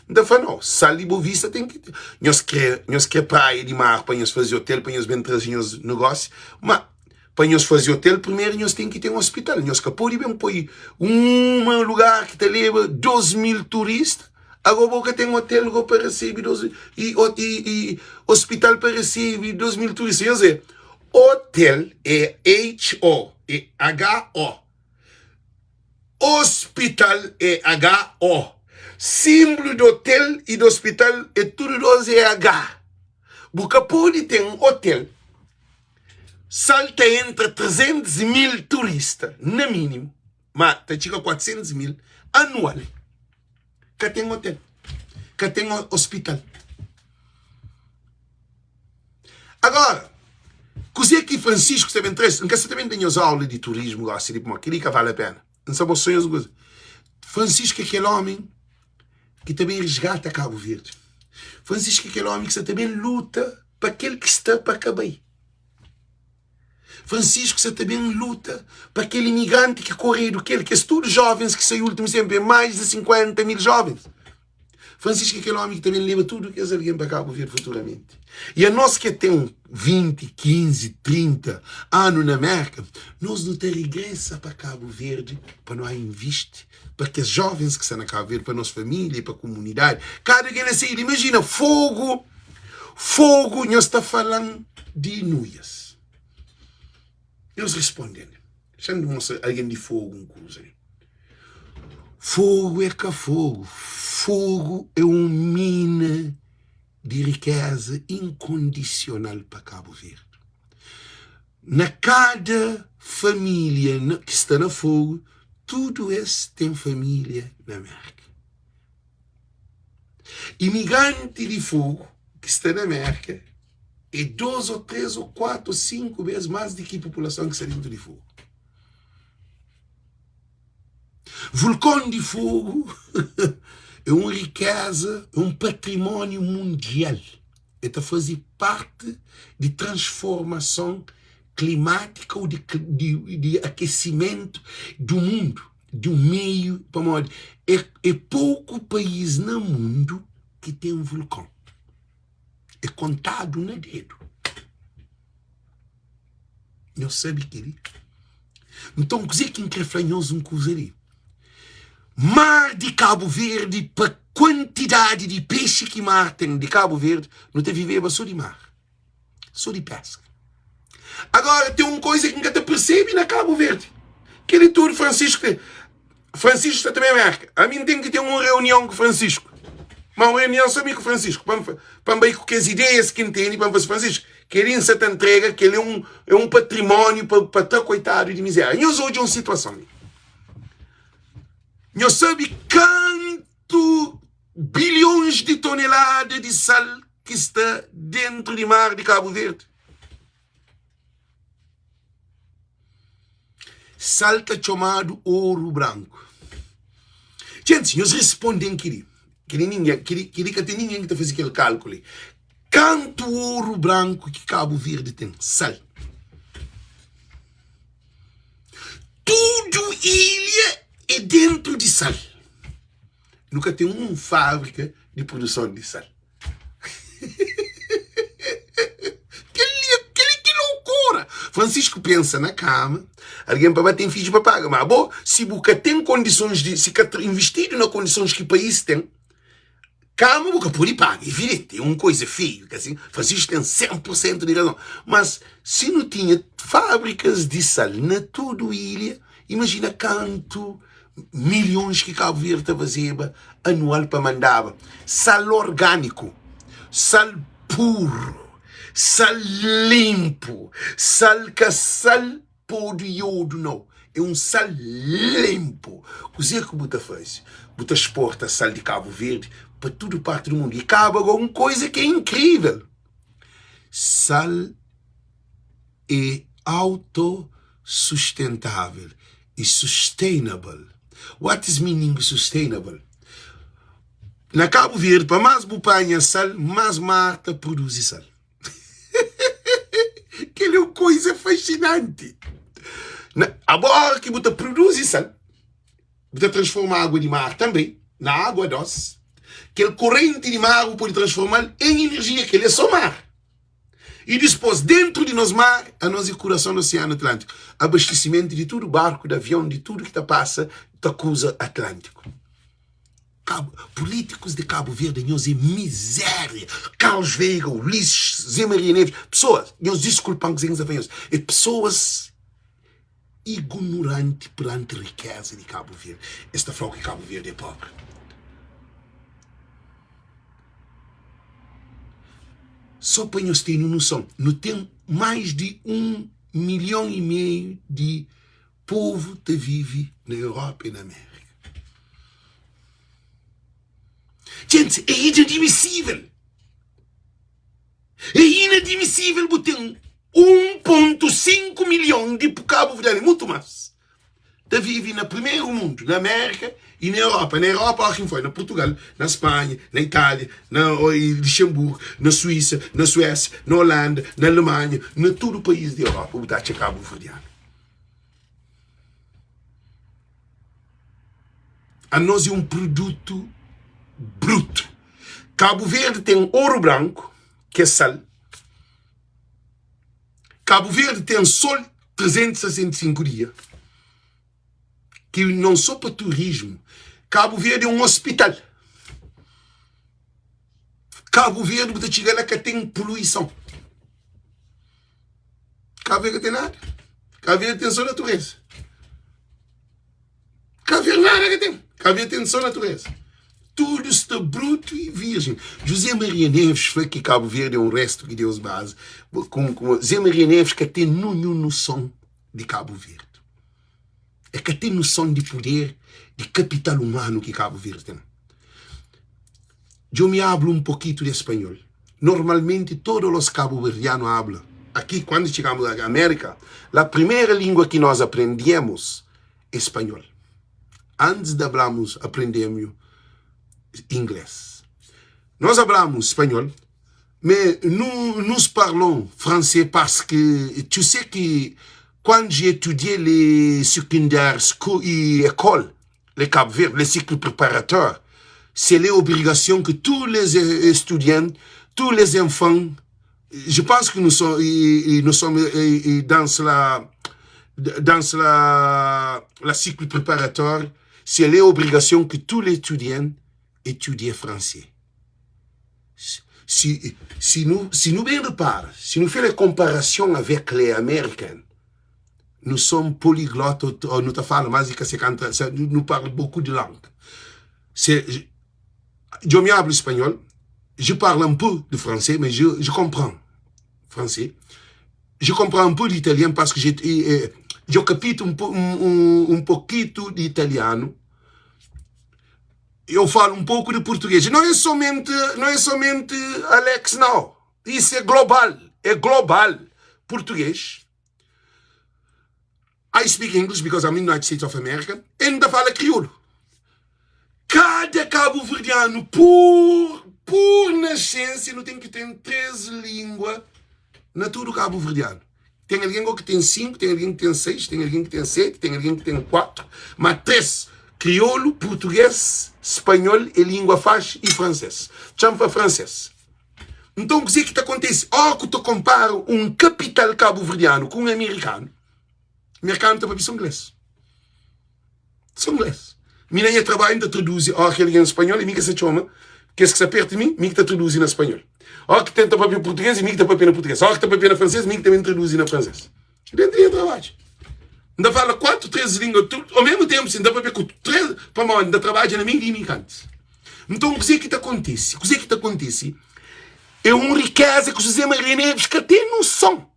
N ta fla, não, Sal di Bovista tem ki, nhos kre, nhos kre praia di mar pa nhos faze hotel, pa nhos ben traze nhos negócio, ma pa nhos faze hotel, primeiro nhos tem ki ten hospital. Nhos ka pode ben poi uma lugar ki ta leba 2 mil turista, agora bo ka ten hotel go pa recebe 2 e, e, e hospital pa recebe 2 mil turista. Nhos é, Hotel é H-O, é H-O. Hospital é H-O. Símbolo de hotel e de hospital é tudo dos é H. Bu ka pode ten hotel, sal ta entra 300 mil turista, na mínimo, ma ta txiga 400 mil anual. Ka ten hotel, ka ten hospital. Agora, kuzê ki Francisco sta ben traze? N ka sta ta ben da nhos aula di turismu gosi li, pamodi kel-li ka vale a pena. N sta mostra nhos un kuza. Francisco é kel ómi ki ta ben resgata Kabu Verdi. Francisco é kel ómi ki sta ta ben luta pa kel ki sta pa ka bai. Francisco sta ta ben luta pa kel imigranti ki koredu kel, kes tudu jovens ki sai últimu sénpri, é mais di 50 mil jovens. Francisco é kel ómi ki ta ben leba tudu kes algen pa Kabu Verdi futuramenti. I anos ki ten 20, 15, 30 anu na Mérka, nos nu ta regresa pa Kabu Verdi pa nu invisti pa kes jovens ki sta na Kabu Verdi, pa nos família, pa komunidadi. Kada algen na se ilha. Imajina, Fogu, Fogu, nhos ta fala-m di Nuias. Nhos responde-m. Xa-m dimostra algen di Fogu un kuza li. Fogu é ka fogu, fogu é un mina di rikeza inkondisional pa Kabu Verdi. Na kada família ki sta na Fogu, tudu es ten família na Mérka. Imigranti di Fogu ki sta na Mérka é dos ô três ô kuatu ô sinku bês más di ki populason ki sta dentu di Fogu. Vulkon di Fogu é un rikéza, é un patrimóniu mundial. El ta faze parti di transformason klimátika ô di akesimentu du mundu, di un meiu, pamodi é poku país na mundu ki ten vulkon. É kontadu na dedu. Nhos sabe kel-li? Nton, kuzê ki N krê fla nhos un kuza li? Mar di Kabu Verdi, pa kuantidadi di pexi ki mar ten di Kabu Verdi, nu ta viveba sô di mar, sô di péska. Agora, ten un koza ki N ka ta persebe na Kabu Verdi. Kel-li tudu Francisco ten. Francisco sta ta ben Merka. Ami N ten ki ten un reunion ku Francisco. Ma un reunion sô mi ku Francisco, pa N pa N bai ku kes ideias ki N tene pa N fase Francisco, kel-li N sa ta ntrega, kel-li é un é un patrimóniu pa pa tra koitadu di mizéria. Nhos odja un situason li. Nhos sabe kantu bilhons di tonelada di sal ki sta dentu di mar di Kabu Verdi? Sal ta txomadu oru branku. Gentis, nhos responde-m kel-li. Kel-li ningen, kel-li, kel-li ka ten ningen ki ta faze kel kálkulu li. Kantu oru branku ki Kabu Verdi ten? Sal. Tudu ilha é dentu di sal. Nu ka ten un fábrika di produson di sal. Kel-li, kel-li ki loucura! Francisco pensa na kama, algen pa ba ten fidju pa paga, ma abo si bu ka ten kondisons di, si ka investidu na kondisons ki país ten, kama bu ka pode paga, evidenti, é un koisa feiu, ka sin? Francisco ten 100 por sentu di razon, mas si nu tinha fábrikas di sal na tudu ilha, imajina kantu milhons ki Kabu Verdi ta fazeba anual pa mandaba sal orgániku, sal puru, sal linpu, sal ka sal podu iodu nau, é un sal linpu. Kuzê ki bu ta faze? Bu ta sporta sal di Kabu Verdi pa tudu parti di mundu. I kaba go un koisa ki é inkrível, sal é autosustentável e sustainable. What is meaning sustainable? Na Cabo Verde, pa más bu panha sal, más mar ta produzi sal. Kel é un koisa fascinanti. Na, agora ki bu ta produzi sal, bu ta transforma água di mar tanbê na água doce. Kel korrenti di mar bu pode transforma-l em energia, kel é só mar. I dispôs, dentu di nos mar, anos é kurason di Osianu Atlántiku, abastisimentu di tudu barku, di avion, di tudu ki ta pasa ta kruza Atlántiku. Kabu, pulítikus di Kabu Verdi, anhos é mizéria! Carlos Veiga, Ulisses, Zé Maria Neves, pesoas, nhos diskulpa-m kuzê ki N sta fla nhos, é pesoas ignoranti peranti rikéza di Kabu Verdi. Es ta fla-u ki Kabu Verdi é póbri. Só pa nhos tene un noson, nu ten mais di un milhon i meiu di povu ta vive na Europa i na Amérika. Gente, é inadmissível! É inadmissível bu ten 1.5 milhon di kabuverdianu, mutu más, ta vive na primeru mundu, na Amérika i na Europa. Na Europa, óki N foi na Purtugal, na Spanha, na Itália, na Lixenburgu, na Suísa, na Suésia, na Holanda, na Alemanha, na tudu país di Europa bu ta atxa kabuverdianu. Anos é un produtu brutu. Kabu Verdi ten oru branku, ki é sal. Kabu Verdi ten sol 365 dia, ki non so pa turismu. Kabu Verdi é un ospital. Kabu Verdi bu ta txiga la ka ten poluison. Kabu Verdi ka ten nada. Kabu Verdi ten so natureza. Kabu Verdi nada ka ten. Kabu Verdi ten so natureza. Tudu sta brutu i virgem. José Maria Neves fla ki Kabu Verdi é un restu ki Deus baza. Ku, ku, Zé Maria Neves ka ten nunhun noson di Kabu Verdi. É ka ten noson di puder di kapital humanu ki Kabu Verdi ten. Yo me hablo un poquito de español. Normalmente todos los caboverdianos hablan. Aqui, quando chegamos à América, la primeira língua que nós aprendemos é espanhol. Antes de hablamos, aprendemos inglês. Nós hablamos espanhol, mais nous, nous parlons français parce que tu sais que quando j'ai étudié les secondaires e école, les Cabo Verde, les cycles préparatoires, c'est l'obligation que tous les étudiants, tous les enfants, je pense que nous sommes, nous sommes dans la, dans la, la cycle préparatoire, c'est l'obligation que tous les étudiants étudient français. Si, si, nous, si nous bien repara, si nous faisons la comparaison avec les Américains, nous sommes polyglottes, nous te falamos mais que 50, nous parlons beaucoup de langues. C'est, je me hablo espanhol, je parle un peu de français, mais je, je comprends français. Je comprends un peu l'italien parce que j'ai, eu capito um, um, um pouquinho de italiano. Eu falo um pouco de português. Não é somente, não é somente Alex, não. Isso é global. É global. Português. I speak English because I'm in the United States of America. Ainda fala crioulo. Cada cabo-verdiano, por, por nascença, não tem que ter três línguas na tudo cabo-verdiano. Tem alguém que tem cinco, tem alguém que tem seis, tem alguém que tem sete, tem alguém que tem quatro, mas três. Crioulo, português, espanhol e língua faz e francês. Chama francês. Então, o que é que acontece? Oh, que tu compara um capital cabo-verdiano com um americano. Americano está para inglês. São inglês. Minha trabalho ainda traduz, oh, aquele em espanhol e mim que se chama, que esse que se aperta de mim, mim que está traduz na espanhol. Oh, que tenta papel português e mim que está papel na português. Oh, que está papel na francês, mim que também traduz na francês. Dentro de trabalho. Ainda fala quatro, três línguas, tudo, ao mesmo tempo, ainda papel com três, para mim, ainda trabalha na minha imigrante. Então, o que é que te acontece? O que é que te acontece? É uma riqueza que o José Maria Neves que tem noção.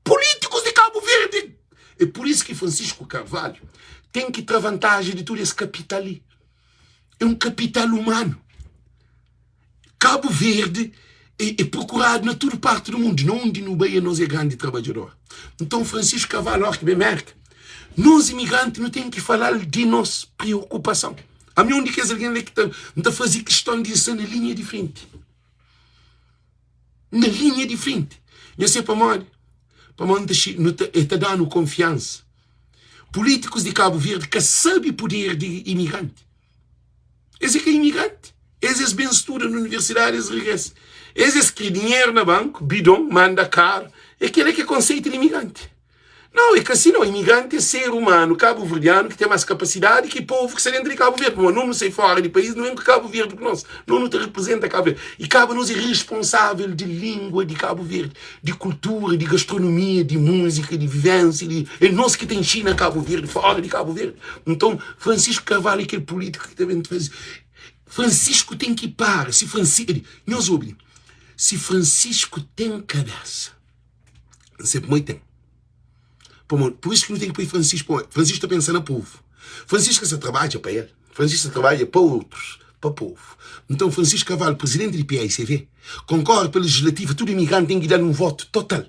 Políticos de Cabo Verde. É por isso que Francisco Carvalho tem que ter vantagem de todo esse capital ali. É um capital humano. Cabo Verde é, é procurado na toda parte do mundo. Não onde no Bahia nós é grande trabalhador. Então Francisco Carvalho, que bem merca, nós imigrantes não temos que falar de nossa preocupação. A mim onde que alguém que está tá fazer questão disso na linha de frente. Na linha de frente. Eu sei para onde. Para onde está dando confiança. Políticos de Cabo Verde que sabem poder de imigrante. Esse é que é imigrante. Esses bem estudam na universidade, eles regressam. Esses que dinheiro no banco, bidon, manda caro. Aquele é que é conceito de imigrante. Não, é que assim não. Imigrante é ser humano cabo-verdiano que tem mais capacidade que povo que está dentro de Cabo Verde. Mas não sei fora de país, não é que Cabo Verde que nós. Não nos representa Cabo Verde. E Cabo nos é responsável de língua de Cabo Verde, de cultura, de gastronomia, de música, de vivência. De... É nós que tem China, Cabo Verde, fora de Cabo Verde. Então, Francisco Carvalho é aquele político que também faz. Francisco tem que parar. Se Francisco. Nós ouvimos. Se Francisco tem cabeça, sempre muito tem. Por isso que não tem que pôr Francisco. Francisco está pensando no povo. Francisco só trabalha para ele. Francisco trabalha para outros, para o povo. Então Francisco Carvalho, presidente do PAICV, concorre pela legislativa, todo imigrante tem que dar um voto total.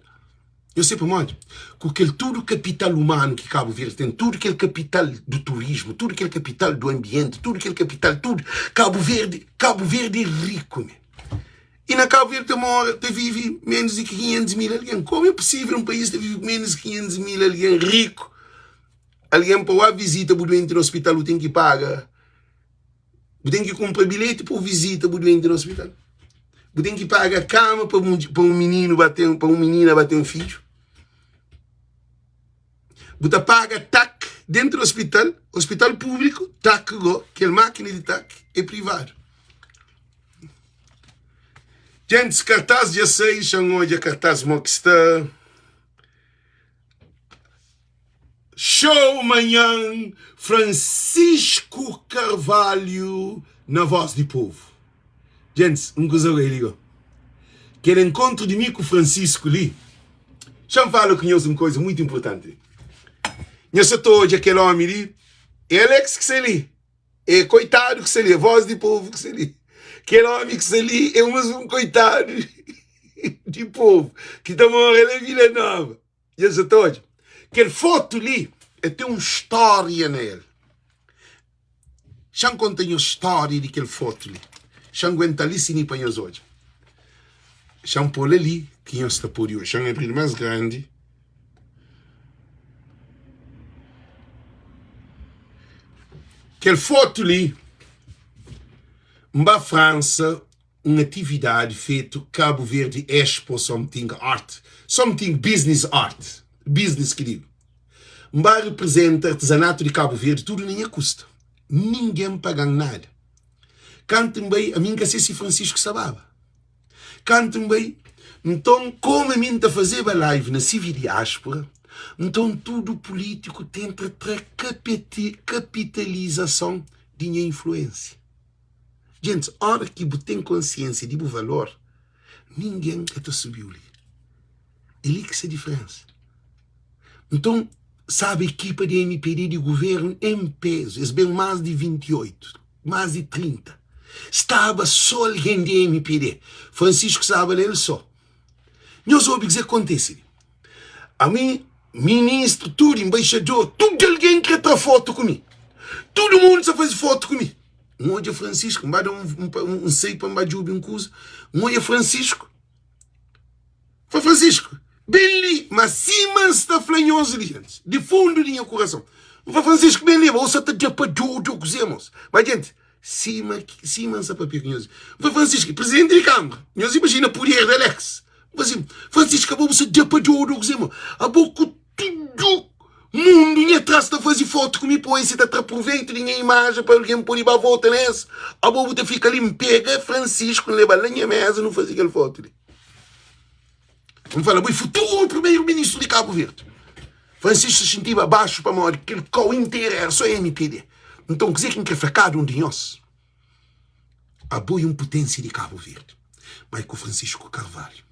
Eu sei por onde. Com aquele todo capital humano que Cabo Verde tem, tudo aquele capital do turismo, tudo aquele capital do ambiente, tudo aquele capital, tudo. Cabo Verde, Cabo Verde é rico, man. E na Cabo Verde mora, te vive menos de 500 mil alguém. Como é possível um país que vive menos de 500 mil alguém rico? Alguém para uma visita para o doente no hospital tem que pagar. Tem que comprar bilhete para visita para o doente no hospital. Tem que pagar cama para um, para um menino bater, para uma menina bater um filho. Você paga TAC dentro do hospital, hospital público, TAC go, aquela máquina de TAC é privado. Gente, cartaz dia 6, hoje cartaz mo que está. Show manhã, Francisco Carvalho na voz do povo. Gente, um coisa que ligo. Aquele encontro de mim com o Francisco ali, já me falo com uma coisa muito importante. Eu só estou hoje aquele homem ali, Alex que se ali, é coitado que se ali, a voz do povo que se ali. Aquele homem que se ali é um coitado de povo que está morrendo na Vila Nova. Eu só estou hoje. Aquele foto ali, é tem uma história nele. Xa-m konta nhos stória di kel fotu li. Xa-m guenta li si ni pa nhos odja. Xa-m pô-l ali ki nhos ta pode odja. Xa-m abri-l más grandi. Kel fotu li, N ba Fransa un atividadi fetu Cabo Verde Expo something art, something business art, business ki digo. N ba representa artezanatu di Cabo Verde tudu na nha kusta. Ningen pagan nada. Kantu N bai, ami N ka se si Francisco sa baba. Kantu N bai, nton komu ami N ta fazeba live na CV Diáspora, nton tudu pulítiku tenta tra kapitalizason di nha influênsia. Gentis, ora ki bu ten konsiensia di bu valor, ningen ka ta subiu li. É li ki sta diferensa. Nton, sabe ekipa di mpd di guvernu en pezu, es ben más di 28, más di 30. Staba so algen di mpd. Francisco staba la el so. Nhos obi kuzê ki kontise li. Ami, ministru, tudu, enbaixador, tudu algen kre tra fotu ku mi. Tudu mundu sa faze fotu ku mi. N odja Francisco, N ba da un, un, un sai pa N ba djobe un kuza. N odja Francisco. Fla Francisco, ben li, ma sima N sta fla nhos li, gentis, di fundu di nha kurason. N fla Francisco, ben li, bo sa ta da pa dodu ô kuzê, mos? Ma gentis, sima, sima N sta papia ku nhos. N fla Francisco, presidenti di kambra, nhos imajina puder di Alex. N fla si, Francisco, abo bu sa da pa dodu ô kuzê, mo? Abo ku tudu mundu nha tras ta faze fotu ku mi poi si ta tra proveitu di nha imajen pa algen pode ba vota na es abo bu ta fika li N pega Francisco N leba-l na nha meza nu faze kel fotu li N fala bo é futuru primeru ministru di Kabu Verdi Francisco xintiba baxu pamodi kel kau interu era so mpd nton kuze ki N kre fla kada un di nhos Abo é un puténsia di Kabu Verdi, mai ku Francisco Carvalho.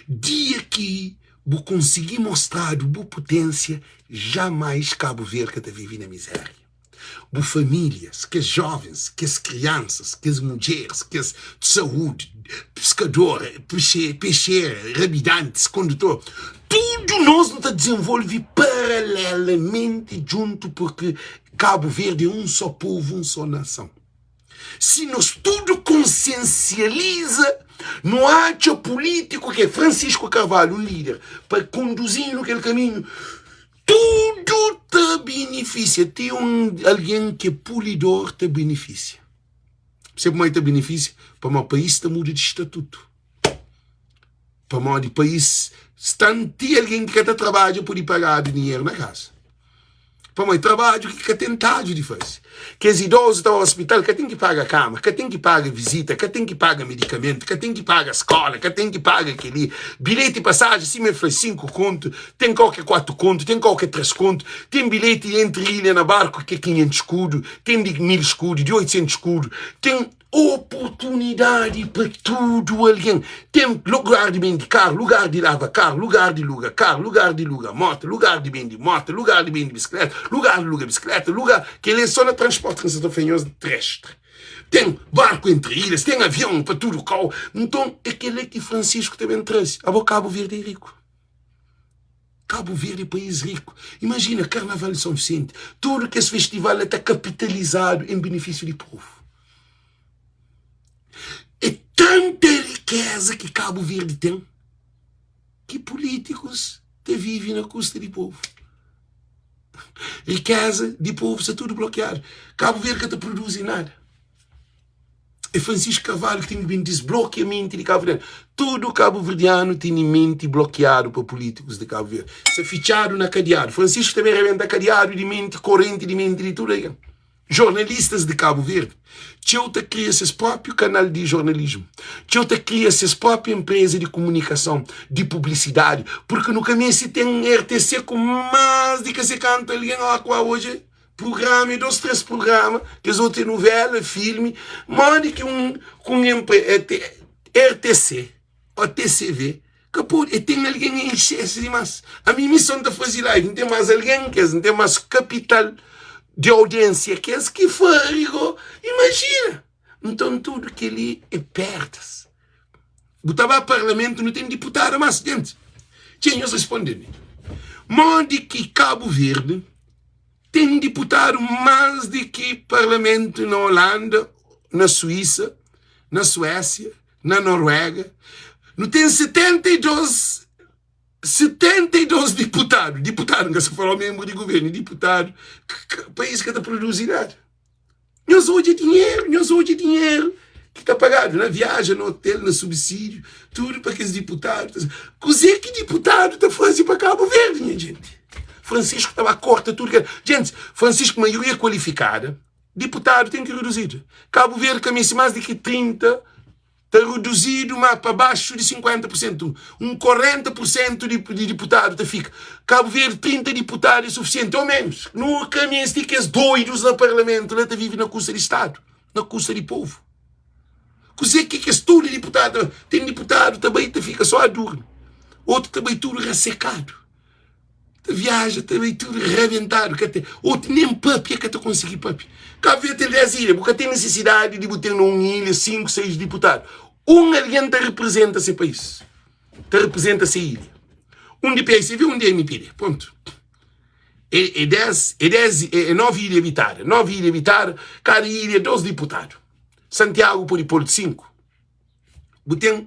Dia ki bu konsigi mostradu bu puténsia, jamais Kabu Verdi ka ta vive na mizéria. Bu famílias, kes jovens, kes kriansas, kes mudjeris, kes di saúdi, piskador, pexera, rabidantis, kondutor, tudu nos nu ta dizenvolve paralelamenti djuntu purki Kabu Verdi é un só povu, un só nason. Si nos tudu konsiensializa, nu atxa pulítiku ki é Francisco Carvalho, un líder, pa konduzi-nu kel kaminhu, tudu ta benefisia. Ti un algen ki é pulidor ta benefisia. Sabe pamodi ta benefisia? Pamodi país ta muda di statutu. Pamodi país sta ti algen ki ka ta trabadja pode pagadu dinheru na kasa. Pamodi trabadju ki ka ten tadju di faze. Kes idozu ta ba ospital ka ten ki paga kama, ka ten ki paga vizita, ka ten ki paga medikamentu, ka ten ki paga skola, ka ten ki paga kel-li. Bilheti pasajen sima el fla 5 kontu, ten kau ki é 4 kontu, ten kau ki é 3 kontu, ten bilheti entri ilha na barku ki é 500 skudu, ten di 1000 skudu, di 800 skudu, ten Oportunidadi pa tudu algen. Ten lugar di bende karu, lugar di lava karu, lugar di luga karu, lugar di luga moto, lugar di bende moto, lugar di bende bisikleta, lugar di luga bisikleta, lugar. Kel-li é sô na transporti ki N sa ta fla nhos terestre. Ten barku entri ilhas, ten avion pa tudu kau. Nton, é kel-li ki Fransisku ta ben traze. Abo Kabu Verdi é riku. Kabu Verdi é país riku. Imajina Karnaval di São Vicente, tudu kes festival la ta kapitalizadu en benefísiu di povu. É tanta rikéza ki Kabu Verdi ten ki pulítikus ta vive na kusta di povu. Rikéza di povu sta tudu blokiadu. Kabu Verdi ka ta produzi nada. É Francisco Carvalho ki ten ki ben disblokia menti di Cabo Verdiano. Tudu Cabo Verdiano tene menti blokiadu pa políticos di Cabo Verde. Sta fitxadu na kadiadu. Francisco ta ben rebenta kadiadu di menti, korenti di menti di tudu algen. Jornalistas di Cabo Verde, txeu ta kria ses própriu kanal di jornalismu, txeu ta kria ses própriu enpreza di komunikason, di publisidadi, purki nu ka meste ten RTC ku más di ka se kantu algen, ó, kua oji Prugrama é dos tres prugrama, kes otu é nuvela, filmi. Modi ki un ku un enpre RTC o TCV ka pode e ten algen em excesso dimas. Ami mi so N ta faze live, N ten mas algen ki es, N ten mas kapital di audiensia ki es ki fari go. Imajina! Nton tudu kel-li é perdas. Bu ta ba parlamentu nu ten diputada mas djenti. Txê nhos responde-m modi ki Kabu Verdi. Ten diputadu más di ki parlamentu na Holanda, na Suísa, na Suésia, na Noruega. Nu ten 72 72 diputadu, diputadu, N ka sta fala menbru di guvernu, diputadu, país ka ta produzi nada. Nhos odja dinheru, nhos odja dinheru ki ta pagadu na viaja, na hotel, na subsídiu, tudu pa kes diputadu. Kuzê ki diputadu ta faze pa Kabu Verdi, nha jenti? Francisco ta ba korta tudu kel. Jentis, Francisco maioria kualifikada, diputadu ten ki reduzidu. Kabu Verdi ka meste más di ki 30 Ta reduzidu ma pa baxu di 50 pur sentu, un 40 pur sentu di diputadu ta fika. Kabu Verdi 30 diputadu é sufisienti o menus. Nu ka mesti kes doidus na parlamentu la ta vivi na kusta di stadu, na kusta di povu. Kuze ki kes tudu diputadu ta Ten diputadu ta bai ta fika so a durmi, otu ta bai tudu rasekadu. Ta viaja ta bai tudu rabentadu ka ten otu nen papia ka ta konsigi papia Kabu Verdi ten 10 ilha bu ka ten nisisidadi di bu ten na un ilha 5, 6 diputadu un algen ta reprezenta se país ta reprezenta se ilha un di PSV un di MPD pontu é, é 10 é 10 é 9 ilha habitada 9 ilha habitada kada ilha 2 diputadu Santiago pode pôr 5 bu ten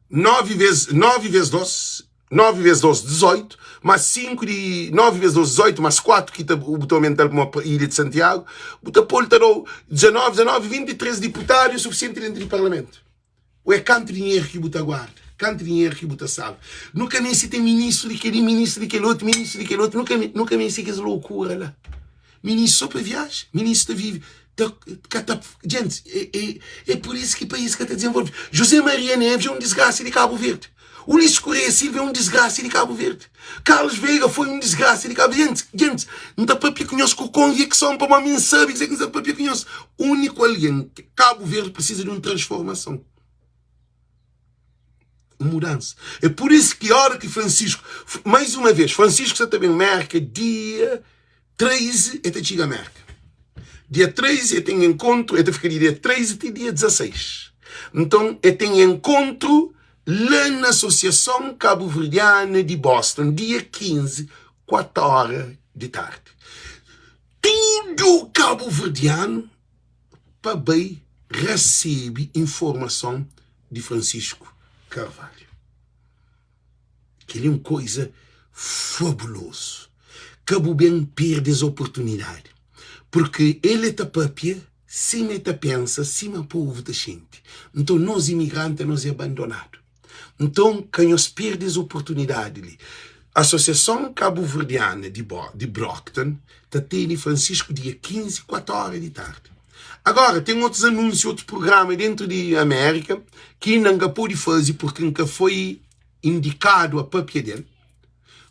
9 vezes 9 vezes 2 9 vezes 2 18 mais 5 di 9 vezes 2 18 mais 4 ki ta bu ta aumental pa uma ilha de Santiago bu ta pol ta dau 19 19 23 diputadu é suficiente dentro di parlamento ou é kantu dinheiro ki bu ta guarda kantu dinheiro ki bu ta salva nu ka meste ten ministro di keli ministro di kel otu ministro di kel otu nu ka nu ka meste kes loucura la Ministro so pa viaja, ministro ta vive ta ka ta gente é, é, é por isso que país ka ta desenvolve. José Maria Neves é um desgraça de Cabo Verde. Ulisses Correia Silva é um desgraça de Cabo Verde. Carlos Veiga foi um desgraça de Cabo Verde. Gente, gente, não ta papia com nós com convicção para mim sabe que não ta papia com nós. Único alguém que Cabo Verde precisa de uma transformação. Uma mudança. É por isso que hora que Francisco, mais uma vez, Francisco está também América dia 13 e ta txiga Merka. Dia 13 e ten enkontru, e ta fika di dia 13 ti dia 16. Nton e ten enkontru la na Asosiason Kabuverdiana di Boston, dia 15, 4 ora di tardi. Tudu kabuverdianu pa bai rasebe informason di Francisco Carvalho. Kel-li é un koza fabulozu. Ka bu ben perde es oportunidadi, purki el e ta papia sima e ta pensa, sima povu ta xinti. Nton, nos imigranti anos é abandonadu. Nton, ka nhos perde es oportunidadi li. Asosiason Kabuverdiana di di Brockton ta tene Francisco dia 15, 4 óra di tardi. Agora, ten otus anúnsiu, otus prugrama dentu di Amérika ki inda N ka pode faze purki N ka foi indikadu a papia del,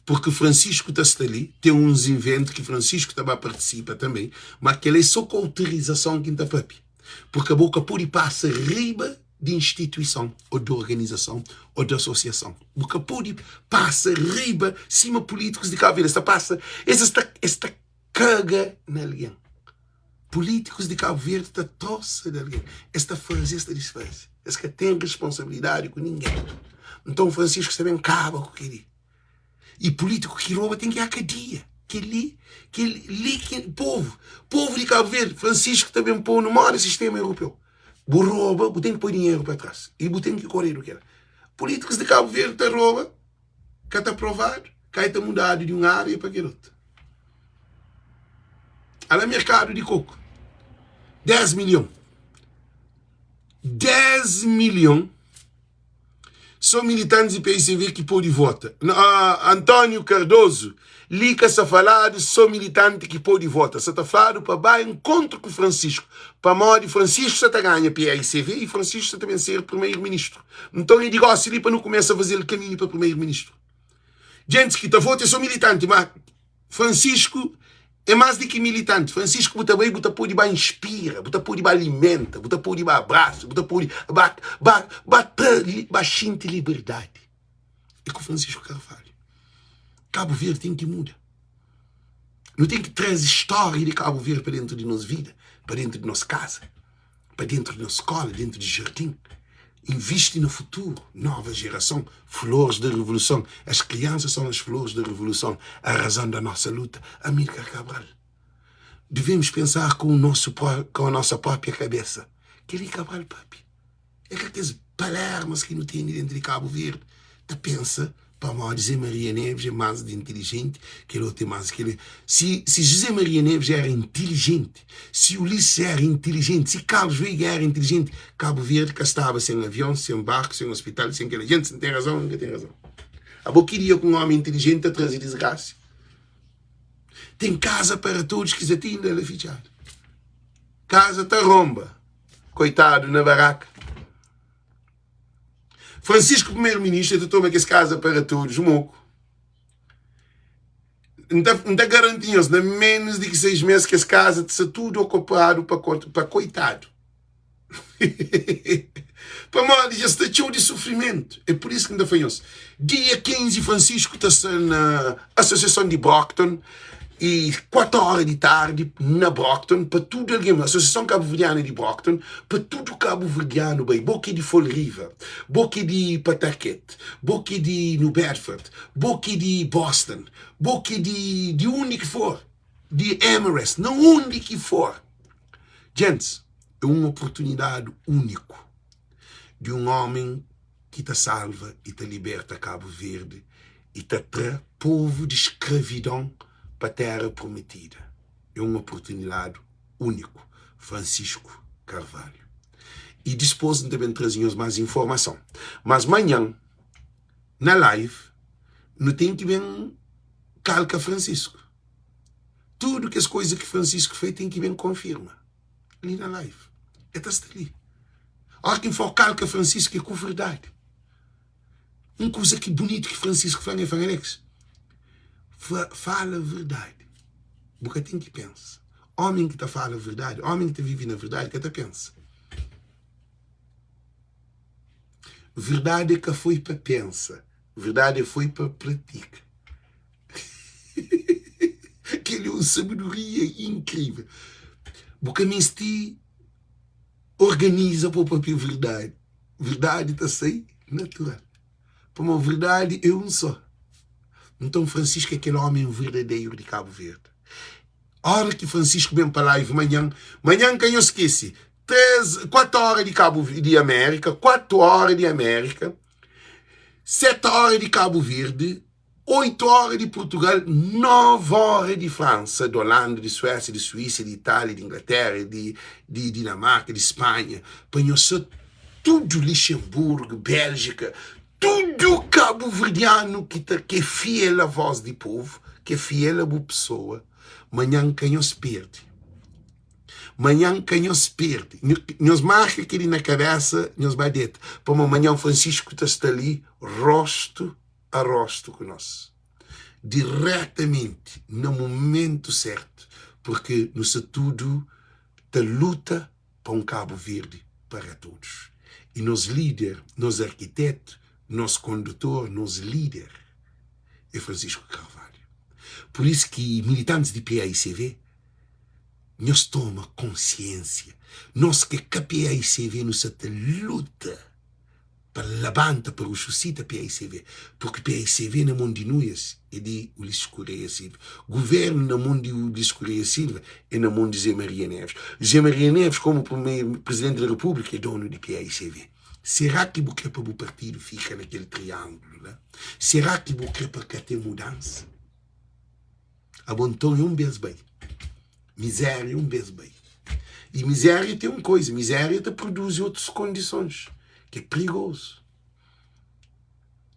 purki Francisco ta sta li, ten uns inventu ki Francisco ta ba partisipa tanbe, ma kel-la é so ku autorizason ki N ta papia, purki abo ka pode pasa riba di instituison ô di organizason ô di asosiason. Bu ka pode pasa riba sima pulítikus di Kabu Verdi, es ta pasa, es ta es ta kaga na algen. Pulítikus di Kabu Verdi ta trosa di algen, es ta faze, es ta disfaze, es ka ten responsabilidadi ku ningen. Nton Francisco sta ben kaba ku kel-li. I pulítiku ki roba ten ki a kadia. Kel-li, kel-li ki povu, povu di Kabu Verdi, Francisco ta ben pô-nu moda sistema europeu. Bu roba, bu ten ki poi dinheru pa tras i bu ten ki koredu kel. Pulítikus di Kabu Verdi ta roba, ka ta provadu, kai ta mudadu di un ária pa kel otu. Ala merkadu di koku, 10 milhon. 10 milhon so militantis di PICV ki pode vota. Uh, António Cardoso, li ka sa faladu so militanti ki pode vota. Sa ta fladu pa ba enkontru ku Francisco. Pamodi Francisco sa ta ganha PICV e Francisco sa ta ben ser primeiro-ministro. Nton é di gosi li pa nu kumesa faze-l kaminhu pa primeiro-ministro. Gentis ki ta vota é so militanti, ma Francisco é más di ki militanti. Francisco bu ta bai, bu ta pode ba inspira, bu ta pode ba alimenta, bu ta pode ba abrasa, bu ta pode ba, ba, ba tra, ba xinti liberdadi. É ku Francisco Carvalho. Cabo Verde tem ki muda. Nu tem ki traze história de Cabo Verde pa dentro di nos vida, pa dentro di nos casa. pa dentru di nos skola, dentru di jardin, invisti na futuru, nova gerason, flores da revoluson, as crianças são as flores da revolução, a razão da nossa luta, Amílcar Cabral. Devemos pensar com o nosso com a nossa própria cabeça. Kel-li Cabral papia. É ka kes palermas ki nu tene dentu di Kabu Verdi ta pensa pamodi Zé Maria Neves é más di intilijenti, kel otu é más kel. Si si José Maria Neves éra intilijenti, si Ulisses éra intilijenti, si Carlos Veiga éra intilijenti, Kabu Verdi ka staba sen avion, sen barku, sen ospital, sen kel. Gentis, N ten razon ô N ka ten razon? Abo ki dia ku un ómi intilijenti ta traze disgrasa? Ten kaza para todos ki za ti inda la fitxadu. Kaza ta ronba. Koitadu na baraka. Francisco primeiro ministro ta toma kes kaza para todos moku. N ta, N ta garanti nhos na menos di ki 6 mes kes kaza ta sta tudo okupadu pa, pa koitadu. Pamodi dja sta txeu di sufrimentu. É pur isu ki N ta fla nhos, dia 15 Francisco ta sta na Asosiason di Brockton i 4 óra di tardi na Brockton pa tudu algen, Asosiason Kabuverdianu di Brockton, pa tudu kabuverdianu bai. Bo ki é di Fall River, bo ki é di Pawtucket, bo ki é di New Bedford, bo ki é di Boston, bo ki é di di undi ki for, di Amherst, na undi ki for. Gentis, é un oportunidadi úniku di un ómi ki ta salva i ta liberta Kabu Verdi i ta tra povu di skravidon pa Téra Prometida. É un oportunidadi úniku. Francisco Carvalho. I dispôs N ta ben traze nhos más informason. Mas manhan, na live, nu ten ki ben kalka Francisco. Tudu kes koiza ki Francisco fla, el ten ki ben konfirma li na live. El ta sta li. Óra ki N fla kalka Francisco é ku verdadi. Un kuza ki bunitu ki Francisco fla-m, el fla-m, Alex, fala verdadi. Bu ka ten ki pensa. Ómi ki ta fala verdadi, ómi ki ta vive na verdadi ka ta pensa. Verdadi é ka foi pa pensa, verdadi é foi pa pratika. Kel-li é un sabedoria inkrível. Bu ka meste organiza pa bu pâpia verdadi. Verdadi ta sai natural. Pamodi verdadi é un só. Nton, Francisco é kel ómi verdaderu di Kabu Verdi. Óra ki Francisco ben pa live manhan, manhan ka nhos skese, 3, 4 óra di Kabu di Amérika, 4 óra di Amérika, 7 óra di Kabu Verdi, 8 óra di Purtugal, 9 óra di Fransa, di Olanda, di Suésia, di Suísa, di Itália, di Inglatéra, di di Dinamarka, di Spanha, pa nhos sa tudu Lixenburgu, Béljika, tudu kabuverdianu ki ta ki é fiel a vós di povu, ki é fiel a bu pesoa, manhan ka nhos perde. Manhan ka nhos perde. Nhos marka kel-li na kabésa, nhos ba deta, pamodi manhan Francisco ta sta li róstu a rostu ku nos diretamenti na mumentu sertu purki nu sta tudu ta luta pa un Kabu Verdi para todos i nos lider, nos arkitetu, nos kondutor, nos lider é Francisco Carvalho. Pur isu ki militantis di paicv nhos toma konsiensia, nos ki é ka paicv nu sta ta luta. pa labanta, pa rususita paicv, purki paicv na mon di Nuias é di Ulisses Correia Silva, guvernu na mon di Ulisses Correia Silva é na mon di Zé Maria Neves, Zé Maria Neves komu primeru presidenti di Repúblika é donu di paicv. Será ki bu kre pa bu partidu fika na kel triangulu la? Será ki bu kre pa ka ten mudansa? Abo nton é un bes bai. Mizéria un bes bai. I mizéria ten un koiza, mizéria ta produzi otus kondisons ki é prigozu.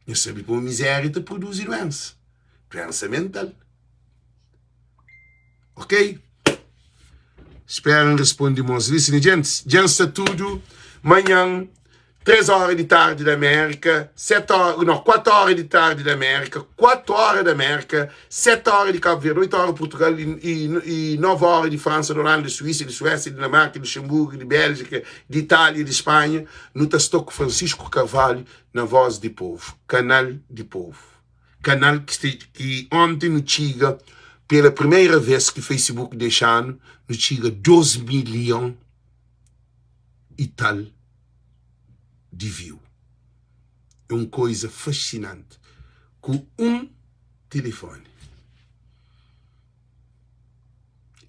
Nhos sabe kuma mizéria ta produzi duensa, duensa mental. Ok? Spera N responde mos li. Sini djentis, dja N sta tudu manhan. 3 óra di tardi di Amérika, 7 óra, no, 4 óra di tardi di Amérika, 4 óra di Amérika, 7 óra di Kabu Verdi, 8 óra di Purtugal i, i, i 9 óra di Fransa, di Olanda, di Suísa, di Suésia, di Dinamarka, di Luxemburgu, di Béljika, di Itália, di Spanha, nu ta sta ku Francisco Carvalho na Voz di Povo, kanal di povo. Kanal ki, sta, ki onti nu txiga pela primeira vez ki Facebook dexa-nu, nu txiga 2 milhon i tal di viu. É un koiza fascinanti ku un tilifoni.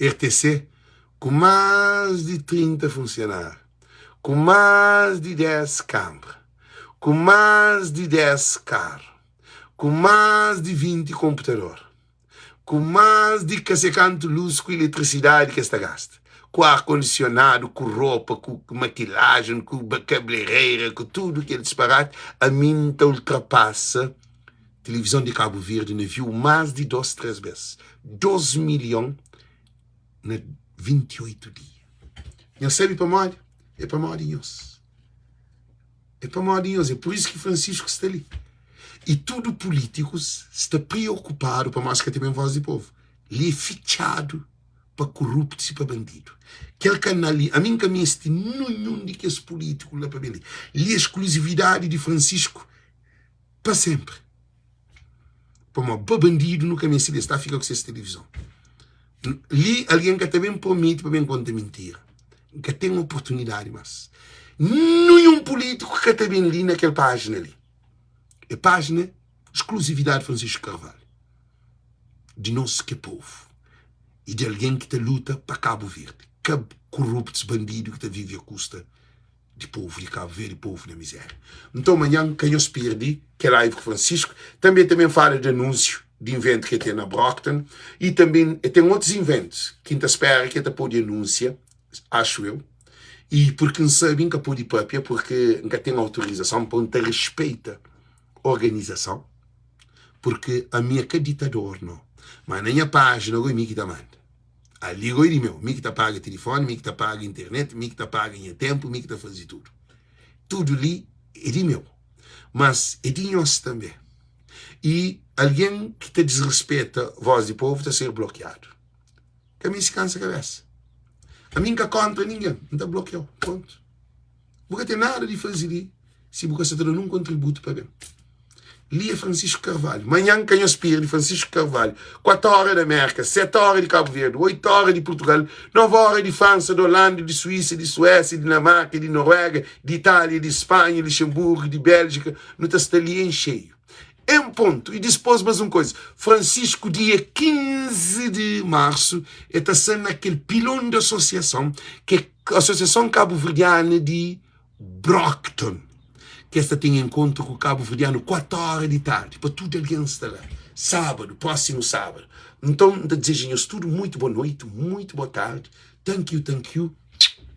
RTC ku más di 30 funsionáriu, ku más di 10 kanbra, ku más di 10 karu, ku más di 20 konputador, ku más di ka se kantu lus ku eletrisidadi ki es ta gasta, ku ar kondisionadu, ku ropa, ku makilajen, ku kablereira, ku tudu kel disparati, ami N ta ultrapasa tilivizon di Kabu Verdi na viu más di dos, tres bes. 2 milhon na 28 dia. Nhos sabe pamodi? É pamodi nhos. É pamodi nhos. É pur isu ki Francisco sta li. I tudu pulítikus sta priokupadu pamodi es ka ten ben vós di povu. Li é fitxadu pa kuruptus i pa bandidu. Kel kanal li, ami N ka meste nunhun di kes pulítiku la pa ben li. Li é skluzividadi di Francisco pa senpri. Pamodi pa bandidu nu ka meste li, es ta fika ku ses tilivizon. Li algen ka ta ben promete pa ben konta mintira. N ka ten oportunidadi mas. Ninhun pulítiku ka ta ben li na kel pájina li. É pájina skluzividadi Francisco Carvalho. Di nos ki é povu. I di algen ki ta luta pa Kabu Verdi. Ka kuruptus, bandidu ki ta vive a kusta di povu di Kabu Verdi, povu na mizéria. Nton manhan ka nhos pirdi kel live ku Francisco. Tanbe tanbe fala di anúnsiu di inventu ki el ten na Brockton i tanbe el ten otus inventus ki N ta spera ki el ta pode anúnsia, axu eu. I purki N sabe N ka pode papia purki N ka ten autorizason pa N ta respeita organizason purki ami é ka ditador no. Ma na nha pájina go é mi ki ta manda. Ali goi di meu, mi ki ta paga tilifoni, mi ki ta paga internet, mi ki ta paga nha tenpu, mi ki ta faze tudu. Tudu li é di meu, mas é di nhos tanbe. I algen ki ta disrispeta vos di povu ta ser blokiadu. Ka meste kansa kabesa. Ami N ka kontra ningen, N ta blokia-u. Prontu. Bu ka ten nada di faze li si bu ka sta ta da nun kontributu pa ben. Li é Francisco Carvalho. Manhan ka nhos perde Francisco Carvalho. 4 hora da América, 7 hora de Cabo Verde, 8 hora de Portugal, 9 hora de França, de Holanda, de Suíça, de Suécia, de Dinamarca, de Noruega, de Itália, de Espanha, Luxemburgo, de Bélgica. Nu ta sta li em cheio. Em ponto. E dispôs mais um coisa. Francisco, dia 15 de março, ele ta sta naquele pilão da associação, que é a Associação Cabo-Verdiana de Brockton, ki es ta ten enkontru ku kabuverdianu 4 óra di tardi, pa tudu algen sta la, sábadu, prósimu sábadu. Nton, N ta dizeja nhos tudu muitu bo noiti, muitu bo tardi, thank you, thank you,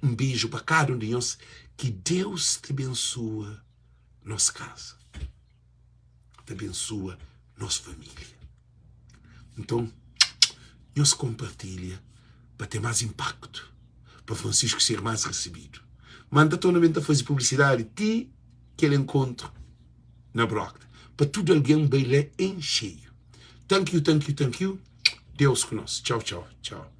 un beju pa kada un di nhos, ki Deus ta bensua nos kaza, ta bensua nos família. Nton, nhos konpartilha pa ten más inpaktu, pa Francisco ser más risibidu. Má N ta torna ben ta faze publisidadi ti kel enkontru na Brockton, pa tudu algen bai la en xeiu. Thank you, thank you, thank you. Deus ku nos. Txau, txau, txau.